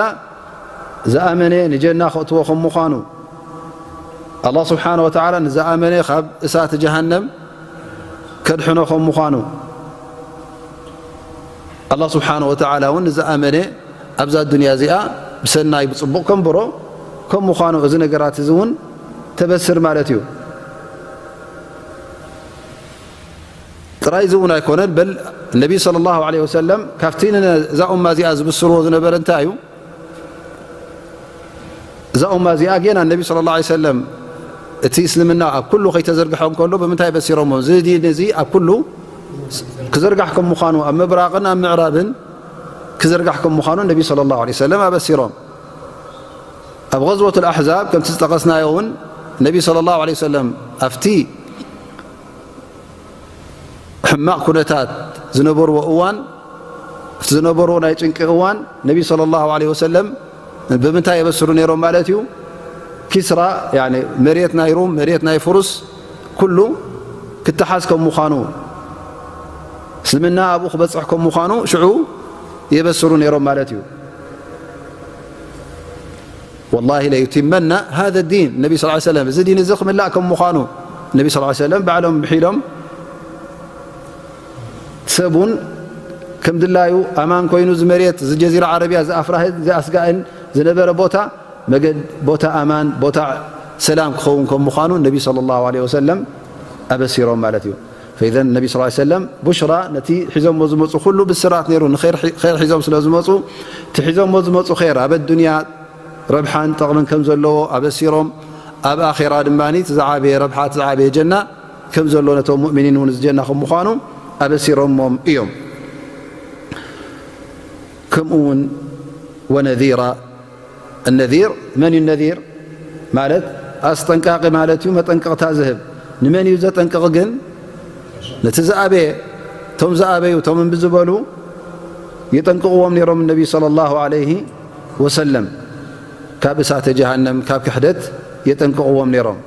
ዝኣመነ ንጀና ከእትዎ ከም ምዃኑ፣ ኣላህ ስብሓነ ወተዓላ ንዝኣመነ ካብ እሳት ጀሃነም ከድሕኖ ከም ምዃኑ፣ ኣላህ ስብሓነ ወተዓላ እውን ንዝኣመነ ኣብዛ ዱንያ እዚኣ ብሰናይ ብጽቡቕ ከንብሮ ከም ምዃኑ፣ እዚ ነገራት እዚ እውን ተበስር ማለት እዩ። ጥራይ እዚ እውን ኣይኮነን፣ በል ነቢ ሰለላሁ ዐለይሂ ወሰለም ካብቲ ነዛ ኡማ እዚኣ ዝብስርዎ ዝነበረ እንታይ እዩ? እዛ ኡማ እዚኣ ጌና ነቢ ሰለላሁ ዐለይሂ ወሰለም እቲ እስልምና ኣብ ኩሉ ከይተዘርግሐ እንከሎ ብምንታይ በሲሮሞ? እዚ ዲን እዚ ኣብ ኩሉ ክዝርጋሕ ከም ምዃኑ፣ ኣብ ምብራቕን ኣብ ምዕራብን ክዝርጋሕ ከም ምዃኑ ነቢ ሰለላሁ ዐለይሂ ወሰለም ኣበሲሮም። ኣብ ገዝወቱል ኣሕዛብ ከምቲ ዝጠቐስናዮ እውን ነቢ ሰለላሁ ዐለይሂ ወሰለም ኣብቲ ሕማቕ ኩነታት ዝነበርዎ እዋን፣ ኣብቲ ዝነበርዎ ናይ ጭንቂ እዋን ነቢ ሰለላሁ ዐለይሂ ወሰለም ብምንታይ የበስሩ ነይሮም ማለት እዩ? ኪስራ፣ ያኒ መሬት ናይ ሩም፣ መሬት ናይ ፍሩስ ኩሉ ክተሓዝ ከም ምዃኑ፣ እስልምና ኣብኡ ክበጽሕ ከም ምዃኑ ሽዑ የበስሩ ነይሮም ማለት እዩ። ወላሂ ለዩቲመና ሃዘ ዲን፣ ነቢ ስ ሰለም፣ እዚ ዲን እዚ ክምላእ ከም ምዃኑ፣ ነቢ ስ ሰለም ባዕሎም ብሒሎም፣ ሰብ እውን ከም ድላዩ ኣማን ኮይኑ፣ እዚ መሬት፣ እዚ ጀዚራ ዓረብያ፣ እዚ ኣፍራህን እዚ ኣስጋእን ዝነበረ ቦታ፣ መገድ፣ ቦታ ኣማን፣ ቦታ ሰላም ክኸውን ከም ምዃኑ ነቢ ሰለላሁ ዐለይሂ ወሰለም ኣበሲሮም ማለት እዩ። ፈኢዘን ነቢ ስ ሰለም ቡሽራ፣ ነቲ ሒዞሞ ዝመፁ ኩሉ ብስራት ነይሩ። ንኸይር ሒ-፣ ኸይር ሒዞም ስለ ዝመፁ፣ እቲ ሒዞሞ ዝመፁ ኸይር ኣብ ኣዱንያ ረብሓን ጠቕምን ከም ዘለዎ ኣበሲሮም፣ ኣብ ኣኼራ ድማ እቲ ዝዓበየ ረብሓ፣ እቲ ዝዓበየ ጀና ከም ዘሎ፣ ነቶም ሙእሚኒን እውን እዚ ጀና ከም ምዃኑ ኣበሲሮሞም እዮም። ከምኡ እውን ወነዚራ፣ ነዚር መን እዩ? ነዚር ማለት ኣስጠንቃቂ ማለት እዩ፣ መጠንቀቕታ ዝህብ። ንመን እዩ ዘጠንቅቕ ግን? ነቲ ዝኣበየ። እቶም ዝኣበዩ፣ እቶም እምቢ ዝበሉ የጠንቅቕዎም ነይሮም ነቢ ሰለላሁ ዐለይሂ ወሰለም። ካብ እሳተ ጀሃነም፣ ካብ ክሕደት የጠንቅቕዎም ነይሮም።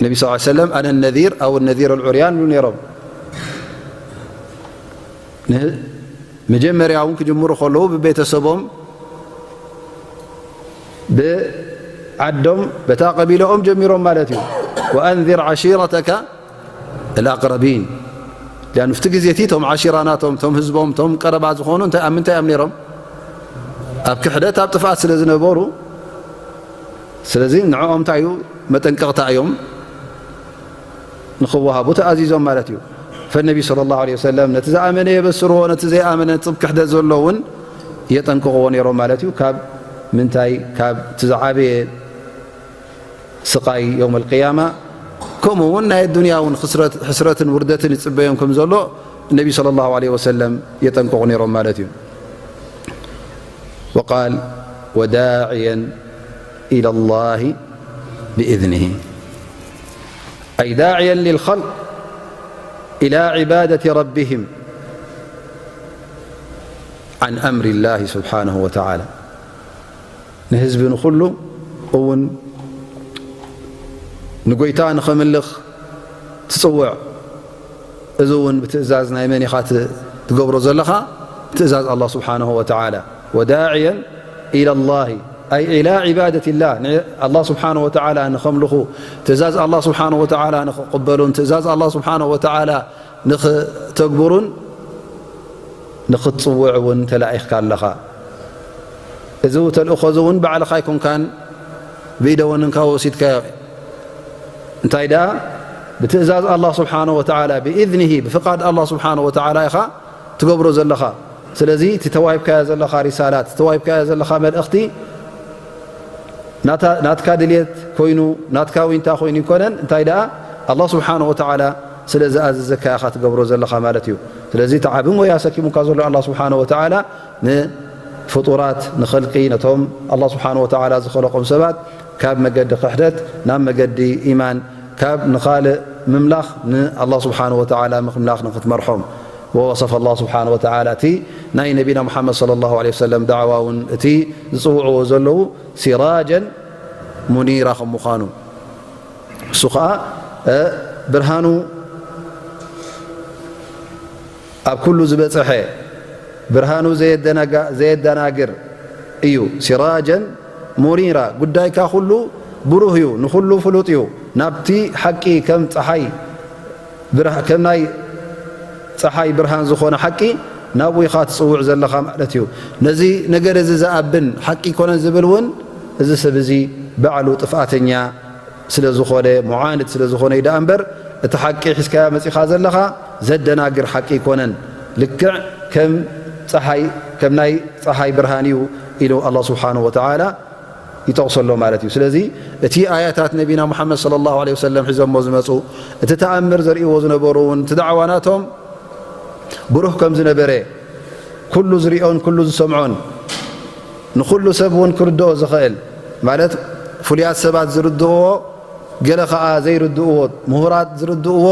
ነቢ ስ ሰለም ኣነ ነዚር ኣው ነዚር ኣልዑርያን ይብሉ ነይሮም። ን-፣ መጀመርያ እውን ክጅምሩ ከለዉ ብቤተሰቦም፣ ብዓዶም፣ በታ ቀቢላኦም ጀሚሮም ማለት እዩ። ወኣንዚር ዓሺረተከ ኣልኣቅረቢን። ሊኣኑ ኣብቲ ግዜ እቲ እቶም ዓሺራ ናቶም፣ እቶም ህዝቦም፣ እቶም ቀረባ ዝኾኑ እንታይ፣ ኣብ ምንታይ እዮም ነይሮም? ኣብ ክሕደት፣ ኣብ ጥፍኣት ስለ ዝነበሩ፣ ስለዚ ንዕኦም እንታይ እዩ? መጠንቀቕታ እዮም ንኽወሃቡ ተኣዚዞም ማለት እዩ። ፈነቢ ሰለላሁ ዐለይሂ ወሰለም ነቲ ዝኣመነ የበስርዎ፣ ነቲ ዘይኣመነ፣ ነቲ ኣብ ክሕደት ዘሎ እውን የጠንቅቕዎ ነይሮም ማለት እዩ። ካብ ምንታይ? ካብ እቲ ዝዓበየ ስቓይ የውመል ቅያማ፣ ከምኡ እውን ናይ ኣዱንያ እውን ክስረት-፣ ሕስረትን ውርደትን ይጽበዮም ከም ዘሎ ነቢ ሰለላሁ ዐለይሂ ወሰለም የጠንቅቑ ነይሮም ማለት እዩ። وقال وداعيا إلى الله بإذنه، أي داعيا للخلق إلى عبادة ربهم عن أمر الله سبحانه وتعالى. ንህዝቢ ንኹሉ እውን ንጎይታ ንኸምልኽ ትጽውዕ። እዚ እውን ብትእዛዝ ናይ መን ኢኻ ት-፣ ትገብሮ ዘለኻ? ትእዛዝ ኣላህ ስብሓንሁ ወተዓላ። ወዳዕየን ኢለላሂ፣ ኣይ ኢላ ዒባደቲላህ፣ ንኣላህ ስብሓንሁ ወተዓላ ንኸምልኹ፣ ትእዛዝ ኣላህ ስብሓንሁ ወተዓላ ንኽቕበሉን ትእዛዝ ኣላህ ስብሓንሁ ወተዓላ ንኽተግብሩን ንኽትጽውዕ እውን ተላኢኽካ ኣለኻ። እዚ ተልእኾ እዚ እውን ባዕልኻ ኣይኮንካን ብኢደ ወንንካ ወሲድካዮ። እንታይ ደኣ ብትእዛዝ ኣላህ ስብሓንሁ ወተዓላ፣ ብኢዝኒሂ፣ ብፍቓድ ኣላህ ስብሓንሁ ወተዓላ ኢኻ ትገብሮ ዘለኻ። ስለዚ እቲ ተዋሂብካዮ ዘለኻ ሪሳላት፣ እቲ ተዋሂብካዮ ዘለኻ መልእኽቲ ናታ-፣ ናትካ ድልየት ኮይኑ፣ ናትካ ዊንታ ኮይኑ ኣይኮነን። እንታይ ደኣ ኣላህ ስብሓንሁ ወተዓላ ስለ ዝኣዘዘካ ኢኻ ትገብሮ ዘለኻ ማለት እዩ። ስለዚ እቲ ዓቢ ሞያ ሰኪሙካ ዘሎ ኣላህ ስብሓንሁ ወተዓላ ንፍጡራት፣ ንኸልቂ፣ ነቶም ኣላህ ስብሓንሁ ወተዓላ ዝኸለቆም ሰባት ካብ መገዲ ክሕደት ናብ መገዲ ኢማን፣ ካብ ንኻልእ ምምላኽ ንኣላህ ስብሓንሁ ወተዓላ ምምላኽ ንኽትመርሖም። ወወሰፈ ኣላህ ስብሓንሁ ወተዓላ እቲ ናይ ነቢና ሙሓመድ ሰለላሁ ዐለይሂ ወሰለም ዳዕዋ እውን እቲ ዝጽውዕዎ ዘለዉ ሲራጀን ሙኒራ ከም ምዃኑ፣ እሱ ኸኣ፣ እ፣ ብርሃኑ ኣብ ኩሉ ዝበጽሐ፣ ብርሃኑ ዘየደናጋ-፣ ዘየደናግር እዩ። ሲራጀን ሙኒራ፣ ጉዳይካ ኩሉ ብሩህ እዩ፣ ንኹሉ ፍሉጥ እዩ። ናብቲ ሓቂ ከም ጸሓይ ብርሃ-፣ ከም ናይ ጸሓይ ብርሃን ዝኾነ ሓቂ ናብኡ ኢኻ ትጽውዕ ዘለኻ ማለት እዩ። ነዚ ነገር እዚ ዝኣብን ሓቂ ኣይኮነን ዝብል እውን እዚ ሰብ እዚ ባዕሉ ጥፍኣተኛ ስለ ዝኾነ፣ ሙዓንድ ስለ ዝኾነ እዩ ደኣ እምበር፣ እቲ ሓቂ ሒዝካዮ መጺኻ ዘለኻ ዘደናግር ሓቂ ኣይኮነን። ልክዕ ከም ጸሓይ፣ ከም ናይ ጸሓይ ብርሃን እዩ ኢሉ ኣላህ ስብሓንሁ ወተዓላ ይጠቕሰሎ ማለት እዩ። ስለዚ እቲ ኣያታት ነቢና ሙሓመድ ሰለላሁ ዐለይሂ ወሰለም ሒዞሞ ዝመጹ፣ እቲ ተኣምር ዘርእይዎ ዝነበሩ እውን፣ እቲ ዳዕዋ ናቶም ብሩህ ከም ዝነበረ፣ ኩሉ ዝሪኦን ኩሉ ዝሰምዖን፣ ንኹሉ ሰብ እውን ክርድኦ ዝኽእል፣ ማለት ፍሉያት ሰባት ዝርድእዎ፣ ገለ ኸኣ ዘይርድእዎ፣ ምሁራት ዝርድእዎ፣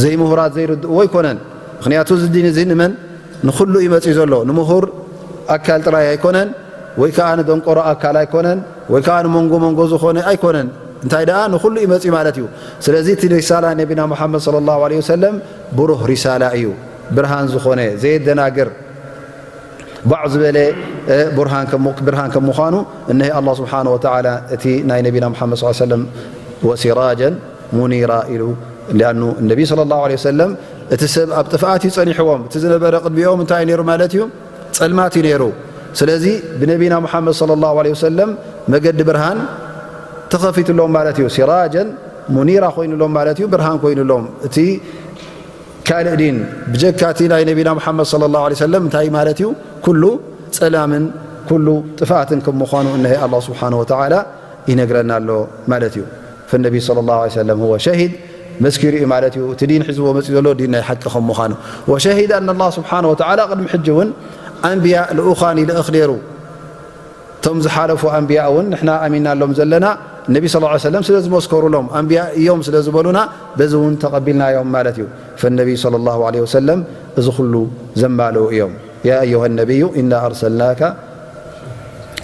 ዘይምሁራት ዘይርድእዎ ኣይኮነን። ምኽንያቱ እዚ ዲን እዚ ንመን? ንኹሉ እዩ መጺኡ ዘሎ። ንምሁር ኣካል ጥራይ ኣይኮነን፣ ወይ ከኣ ንደንቆሮ ኣካል ኣይኮነን፣ ወይ ከኣ ንመንጎ መንጎ ዝኾነ ኣይኮነን። እንታይ ደኣ ንኹሉ እዩ መጺኡ ማለት እዩ። ስለዚ እቲ ሪሳላ ነቢና ሙሓመድ ሰለላሁ ዐለይሂ ወሰለም ብሩህ ሪሳላ እዩ። ብርሃን ዝኾነ፣ ዘየደናግር፣ ባዕ ዝበለ፣ እ፣ ብርሃን ከም፣ ብርሃን ከም ምዃኑ፣ እነሀ ኣላህ ስብሓነ ወተዓላ እቲ ናይ ነቢና ሙሓመድ ሰለላሁ ዐለይሂ ወሰለም ወሲራጀን ሙኒራ ኢሉ። ሊኣኑ ነቢ ሰለላሁ ዐለይሂ ወሰለም እቲ ሰብ ኣብ ጥፍኣት እዩ ጸኒሕዎም። እቲ ዝነበረ ቅድሚኦም እንታይ እዩ ነይሩ ማለት እዩ? ጸልማት እዩ ነይሩ። ስለዚ ብነቢና ሙሓመድ ሰለላሁ ዐለይሂ ወሰለም መገዲ ብርሃን ተኸፊቱሎም ማለት እዩ። ሲራጀን ሙኒራ ኮይኑሎም ማለት እዩ፣ ብርሃን ኮይኑሎም። እቲ ካልእ ዲን ብጀካ እቲ ናይ ነቢና ሙሓመድ ሰለላሁ ዐለይሂ ወሰለም እንታይ ማለት እዩ? ኩሉ ጸላምን ኩሉ ጥፍኣትን ከም ምዃኑ እነሀ ኣላህ ስብሓነ ወተዓላ ይነግረና ኣሎ ማለት እዩ። ፈነቢ ሰለላሁ ዐለይሂ ወሰለም ሁወ ሸሂድ፣ መስኪሩ እዩ ማለት እዩ። እቲ ዲን ሒዝዎ መፂኡ ዘሎ ዲን ናይ ሓቂ ከም ምዃኑ። ወሸሂድ ኣን ኣላህ ስብሓነ ወተዓላ ቅድሚ ሕጂ እውን ኣንብያ ልኡኻን ይልእኽ ነይሩ። እቶም ዝሓለፉ ኣንብያ እውን ንሕና ኣሚናሎም ዘለና ነቢ ሰለላሁ ዐለይሂ ወሰለም ስለ ዝመስከሩሎም፣ ኣንብያ እዮም ስለ ዝበሉና በዚ እውን ተቐቢልናዮም ማለት እዩ። ፈነቢ ሰለላሁ ዐለይሂ ወሰለም እዚ ኩሉ ዘማልኡ እዮም። يا أيها النبي إنا أرسلناك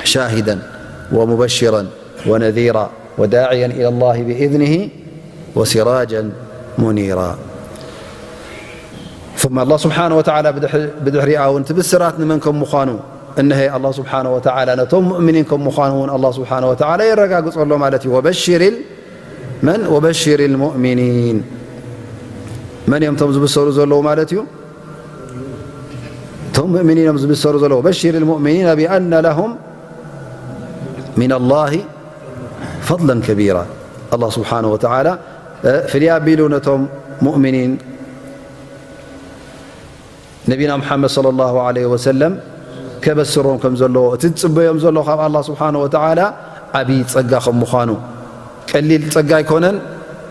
شاهدا ومبشرا ونذيرا وداعيا إلى الله بإذنه وسراجا منيرا. ثم الله سبحانه وتعالى ብድሕ-፣ ብድሕሪኣ እውን እቲ ብስራት ንመን ከም ምዃኑ እነሀ ኣላህ ስብሓነ ወተዓላ ነቶም ሙእሚኒን ከም ምዃኑ እውን ኣላህ ስብሓነ ወተዓላ የረጋግጾ ኣሎ ማለት እዩ። ወበሽር መን? ወበሽር ልሙእሚኒን። መን እዮም እቶም ዝብሰሩ ዘለዉ ማለት እዩ? እቶም ሙእሚኒን እዮም ዝብሰሩ ዘለዉ። በሽር ልሙእሚኒን ቢኣነ ለሁም ሚን ኣላሂ ፈድለን ከቢራ። ኣላህ ስብሓነ ወተዓላ፣ እ፣ ፍልይ ኣቢሉ ነቶም ሙእሚኒን ነቢና ሙሓመድ ሰለላሁ ዐለይሂ ወሰለም ከበስሮም ከም ዘለዎ፣ እቲ ዝጽበዮም ዘሎ ካብ ኣላህ ስብሓነ ወተዓላ ዓብዪ ጸጋ ከም ምዃኑ፣ ቀሊል ጸጋ ኣይኮነን።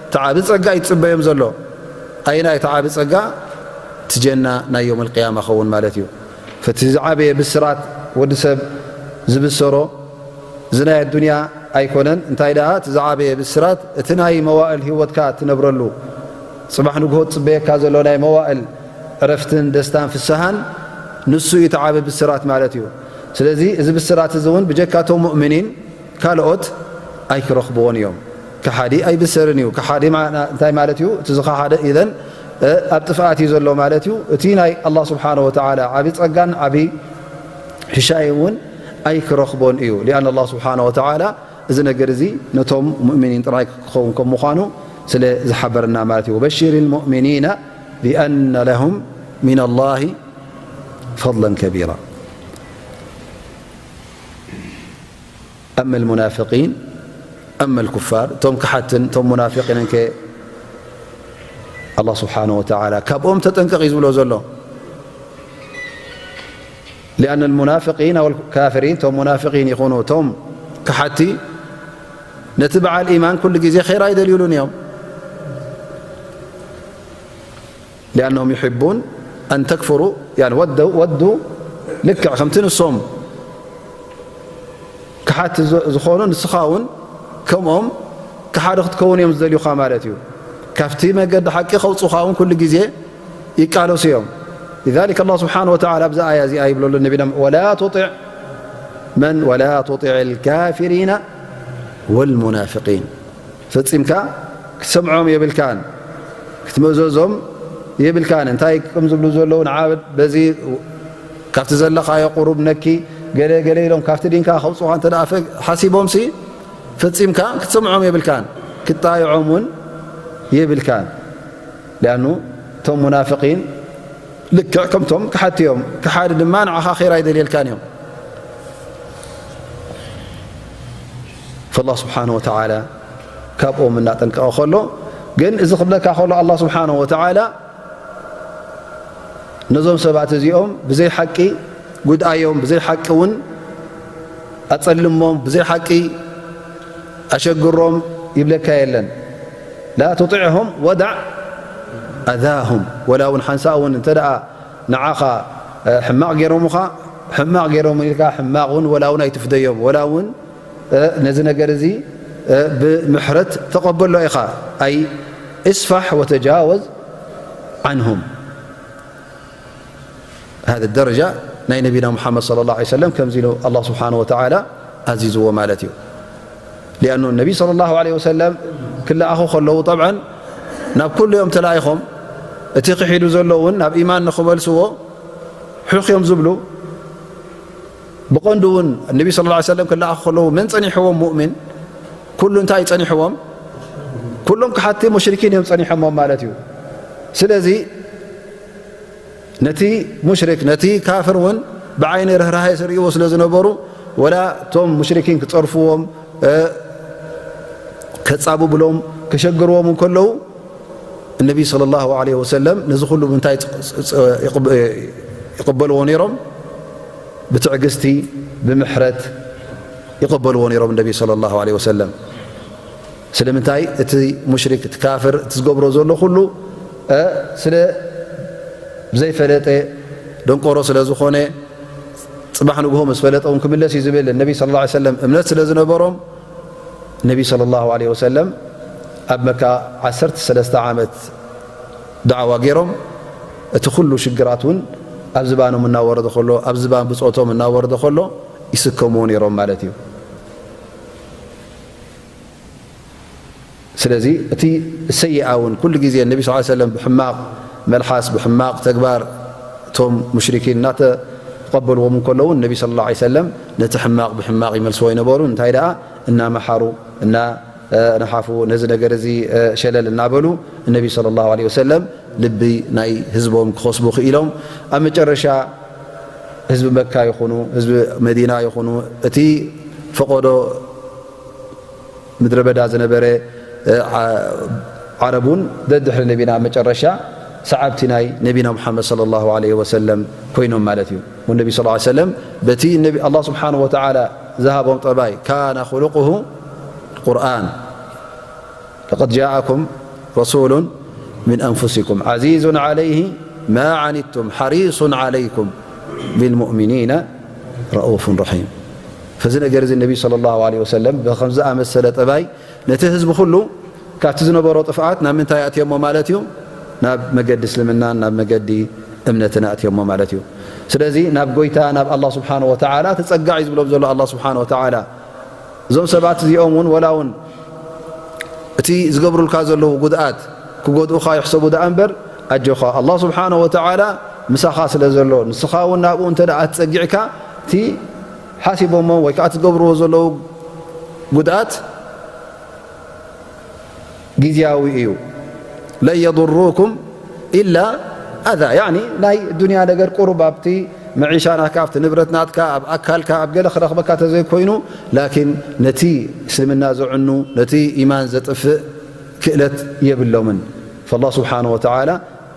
እቲ ዓቢ ጸጋ እዩ ዝጽበዮም ዘሎ። ኣየናይ እቲ ዓቢ ጸጋ? እቲ ጀና ናይ ዮም ኣልቅያማ ኸውን ማለት እዩ። ፈቲ ዝዓበየ ብስራት ወዲ ሰብ ዝብሰሮ እዚ ናይ ኣዱንያ ኣይኮነን። እንታይ ደኣ እቲ ዝዓበየ ብስራት፣ እቲ ናይ መዋእል ህይወትካ ትነብረሉ፣ ጽባሕ ንግሆ ትጽበየካ ዘሎ ናይ መዋእል ዕረፍትን ደስታን ፍስሃን፣ ንሱ እዩ እቲ ዓቢ ብስራት ማለት እዩ። ስለዚ እዚ ብስራት እዚ እውን ብጀካቶም ሙእሚኒን ካልኦት ኣይክረኽብዎን እዮም። ከሓዲ ኣይብሰርን እዩ። ከሓዲ ማዕና እንታይ ማለት እዩ? እቲ ዝኸሓደ ኢዘን፣ እ፣ ኣብ ጥፍኣት እዩ ዘሎ ማለት እዩ። እቲ ናይ ኣላህ ስብሓነ ወተዓላ ዓቢ ጸጋን ዓቢ ሽሻይ እውን ኣይክረኽቦን እዩ። ሊኣን ኣላህ ስብሓነ ወተዓላ እዚ ነገር እዚ ነቶም ሙእሚኒን ጥራይ ክኸውን ከም ምዃኑ ስለ ዝሓበረና ማለት እዩ። ወበሽር ልሙእሚኒና ቢኣነ ለሁም ሚን ኣላሂ ፈድለን ከቢራ። ኣመ ልሙናፍቂን፣ ኣመ ልኩፋር፣ እቶም ክሓትን እቶም ሙናፍቂንን ከ ኣላህ ስብሓነ ወተዓላ ካብኦም ተጠንቀቕ እዩ ዝብሎ ዘሎ። ሊኣነ ልሙናፍቂን ኣወ ልካፍሪን፣ እቶም ሙናፍቂን ይኹኑ እቶም ክሓቲ ነቲ በዓል ኢማን ኩሉ ግዜ ኸይር ኣይደልዩሉን እዮም። ሊኣነሁም ዩሕቡን ኣን ተክፍሩ፣ ያኒ ወደው-፣ ወዱ ልክዕ ከምቲ ንሶም ክሓቲ ዝ-፣ ዝኾኑ ንስኻ እውን ከምኦም ክሓደ ክትከውን እዮም ዝደልዩኻ ማለት እዩ። ካብቲ መገዲ ሓቂ ከውፁኻ እውን ኩሉ ግዜ ይቃለሱ እዮም። لذلك الله سبحانه وتعالى ኣብዚ ኣያ እዚኣ ይብለሉ ነቢና፣ "ወላ ቱጢዕ መን፣ ወላ ቱጢዕ الكافرين والمنافقين." ፈጺምካ ክትሰምዖም የብልካን፣ ክትምእዘዞም የብልካን። እንታይ ከም ዝብሉ ዘለዉ ንዓ በዚ ካብቲ ዘለኻዮ ቁሩብ ነኪ ገለ ገለ ኢሎም ካብቲ ዲንካ ከውጽኡኻ እንተ ደኣ ፈ-፣ ሓሲቦምሲ ፈጺምካ ክትሰምዖም የብልካን፣ ክትጣይዖም እውን የብልካን። ሊኣኑ እቶም ሙናፍቂን ልክዕ ከምቶም ክሓቲ እዮም። ክሓዲ ድማ ንዓኻ ኸይር ኣይደልየልካን እዮም። ፈላህ ስብሓነ ወተዓላ ካብኦም እናጠንቀቐ ከሎ፣ ግን እዚ ክብለካ ከሎ ኣላህ ስብሓነ ወተዓላ ነዞም ሰባት እዚኦም ብዘይ ሓቂ ጉድኣዮም፣ ብዘይ ሓቂ እውን ኣጸልሞም፣ ብዘይ ሓቂ ኣሸግሮም ይብለካ የለን። ላ ቱጢዕሁም ወዳዕ ኣዛሁም፣ ወላ እውን ሓንሳእ እውን እንተ ደኣ ንዓኻ፣ እ፣ ሕማቕ ገይሮምኻ፣ ሕማቕ ገይሮም ኢልካ ሕማቕ እውን ወላ እውን ኣይትፍደዮም፣ ወላ እውን፣ እ፣ ነዚ ነገር እዚ፣ እ፣ ብምሕረት ተቐበሎ ኢኻ። ኣይ እስፋሕ ወተጃወዝ ዓንሁም። ሃዚ ደረጃ ናይ ነቢና ሙሓመድ ሰለላሁ ዐለይሂ ወሰለም ከምዚ ኢሉ ኣላህ ስብሓነ ወተዓላ ኣዚዝዎ ማለት እዩ። ሊኣኑ ነቢ صلى الله عليه وسلم ክለኣኹ ከለዉ፣ ጠብዓን ናብ ኩሉ እዮም ተላኢኾም። እቲ ክሒዱ ዘሎ እውን ናብ ኢማን ንኽመልስዎ ሑኽ እዮም ዝብሉ። ብቐንዱ እውን ነቢ صلى الله عليه وسلم ክለኣኹ ከለዉ መን ጸኒሕዎም? ሙእሚን። ኩሉ እንታይ ጸኒሕዎም? ኩሎም ክሓቲ ሙሽሪኪን እዮም ጸኒሖሞም ማለት እዩ። ስለዚ ነቲ ሙሽሪክ፣ ነቲ ካፍር እውን ብዓይኒ ርህራሄ ዝርእይዎ ስለ ዝነበሩ፣ ወላ እቶም ሙሽሪኪን ክጸርፍዎም፣ እ፣ ከጻብብሎም፣ ከሸግርዎም እንከለዉ፣ እነቢ صلى الله عليه وسلم ነዚ ኩሉ ብምንታይ ይቕበልዎ ነይሮም? ብትዕግስቲ፣ ብምሕረት ይቕበልዎ ነይሮም እነቢ صلى الله عليه وسلم። ስለምንታይ? እቲ ሙሽሪክ፣ እቲ ካፍር፣ እቲ ዝገብሮ ዘሎ ኩሉ፣ እ፣ ስለ ዘይፈለጠ፣ ደንቆሮ ስለ ዝኾነ፣ ጽባሕ ንግሆ ምስ ፈለጠ እውን ክምለስ እዩ ዝብል እነቢ صلى الله عليه وسلم እምነት ስለ ዝነበሮም፣ እነቢ صلى الله عليه وسلم ኣብ መካ ዓሰርተ ሰለስተ ዓመት ዳዕዋ ገይሮም፣ እቲ ኩሉ ሽግራት እውን ኣብ ዝባኖም እናወረደ ከሎ፣ ኣብ ዝባን ብጾቶም እናወረደ ከሎ ይስከምዎ ነይሮም ማለት እዩ። ስለዚ እቲ ሰይኣ እውን ኩሉ ግዜ ነቢ صلى الله عليه وسلم ብሕማቕ መልሓስ፣ ብሕማቕ ተግባር እቶም ሙሽሪኪን እናተቐበልዎም እንከለዉ፣ ነቢ صلى الله عليه وسلم ነቲ ሕማቕ ብሕማቕ ይመልስዎ ይነበሩ። እንታይ ደኣ እናመሓሩ፣ እና፣ እ፣ ነሓፉ፣ ነዚ ነገር እዚ፣ እ፣ ሸለል እናበሉ እነቢ صلى الله عليه وسلم ልቢ ናይ ህዝቦም ክኸስቡ ክኢሎም። ኣብ መጨረሻ ህዝቢ መካ ይኹኑ፣ ህዝቢ መዲና ይኹኑ፣ እቲ ፈቐዶ ምድረ በዳ ዝነበረ፣ እ፣ ዓ-፣ ዓረብ እውን ደድሕሪ ነቢና ኣብ መጨረሻ ሰዓብቲ ናይ ነቢና ሙሓመድ صلى الله عليه وسلم ኮይኖም ማለት እዩ። ወነቢ صلى الله عليه وسلم በቲ ነቢ ኣላህ ስብሓነሁ ወተዓላ ዝሃቦም ጠባይ፣ ካነ ኹሉቁሁ ቁርኣን፣ ለቀድ ጃኣኩም ረሱሉን ሚን ኣንፉሲኩም ዓዚዙን ዓለይሂ ማ ዓኒቱም ሓሪሱን ዓለይኩም ቢልሙእሚኒነ ረኡፉን ረሒም። ፈዚ ነገር እዚ ነቢ صلى الله عليه وسلم ብኸምዚ ኣመሰለ ጠባይ ነቲ ህዝቢ ኩሉ ካብቲ ዝነበሮ ጥፍኣት ናብ ምንታይ ኣእትዮሞ ማለት እዩ? ናብ መገዲ እስልምናን ናብ መገዲ እምነትን ኣእትዮሞ ማለት እዩ። ስለዚ ናብ ጎይታ ናብ ኣላህ ስብሓነሁ ወተዓላ ተጸጋዕ እዩ ዝብሎም ዘሎ ኣላህ ስብሓነሁ ወተዓላ። እዞም ሰባት እዚኦም እውን ወላ እውን እቲ ዝገብሩልካ ዘለዉ ጉድኣት ክጎድኡኻ ይሕሰቡ ደኣ እምበር፣ ኣጆኻ ኣላህ ስብሓነሁ ወተዓላ ምሳኻ ስለ ዘሎ፣ ንስኻ እውን ናብኡ እንተ ደኣ ተጸጊዕካ፣ እቲ ሓሲቦሞ ወይ ከዓ እቲ ዝገብርዎ ዘለዉ ጉድኣት ግዝያዊ እዩ። ለን የضሩኩም ኢላ ኣዛ፣ ያዕኒ ናይ ዱንያ ነገር ቁሩብ ኣብቲ መዒሻ ናትካ፣ ኣብቲ ንብረት ናትካ፣ ኣብ ኣካልካ፣ ኣብ ገለ ክረኽበካ ተዘይኮይኑ፣ ላኪን ነቲ እስልምና ዘዕኑ፣ ነቲ ኢማን ዘጥፍእ ክእለት የብሎምን። ፈላህ ስብሓነ ወተዓላ፣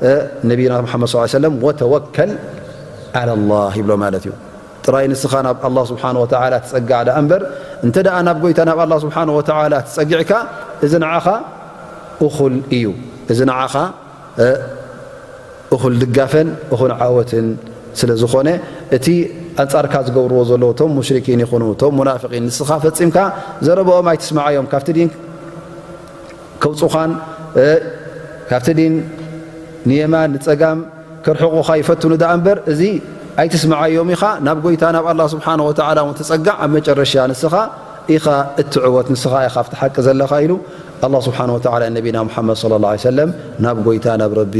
እ፣ ነቢና ሙሓመድ ሰለላሁ ዐለይሂ ወሰለም፣ "ወተወከል ዐለላህ" ይብሎ ማለት እዩ። ጥራይ ንስኻ ናብ ኣላህ ስብሓነ ወተዓላ ትጸጋዕ ደኣ እምበር፣ እንተ ደኣ ናብ ጎይታ ናብ ኣላህ ስብሓነ ወተዓላ ትጸጊዕካ፣ እዚ ንዓኻ እኹል እዩ። እዚ ንዓኻ፣ እ፣ እኹል ድጋፈን እኹል ዓወትን ስለ ዝኾነ፣ እቲ ኣንጻርካ ዝገብርዎ ዘለዉ እቶም ሙሽሪኪን ይኹኑ እቶም ሙናፍቂን፣ ንስኻ ፈጺምካ ዘረብኦም ኣይትስምዓዮም። ካብቲ ዲን ከውጹኻን፣ እ፣ ካብቲ ዲን ንየማን ንጸጋም ከርሕቑኻ ይፈትኑ ደኣ እምበር፣ እዚ ኣይትስምዓዮም ኢኻ። ናብ ጎይታ ናብ ኣላህ ስብሓነ ወተዓላ እውን ትጸጋዕ፣ ኣብ መጨረሻ ንስኻ ኢኻ እትዕወት፣ ንስኻ ኢኻ ኣብቲ ሓቂ ዘለኻ ኢሉ ኣላህ ስብሓነ ወተዓላ ነቢና ሙሓመድ ሰለላሁ ዐለይሂ ወሰለም ናብ ጎይታ ናብ ረቢ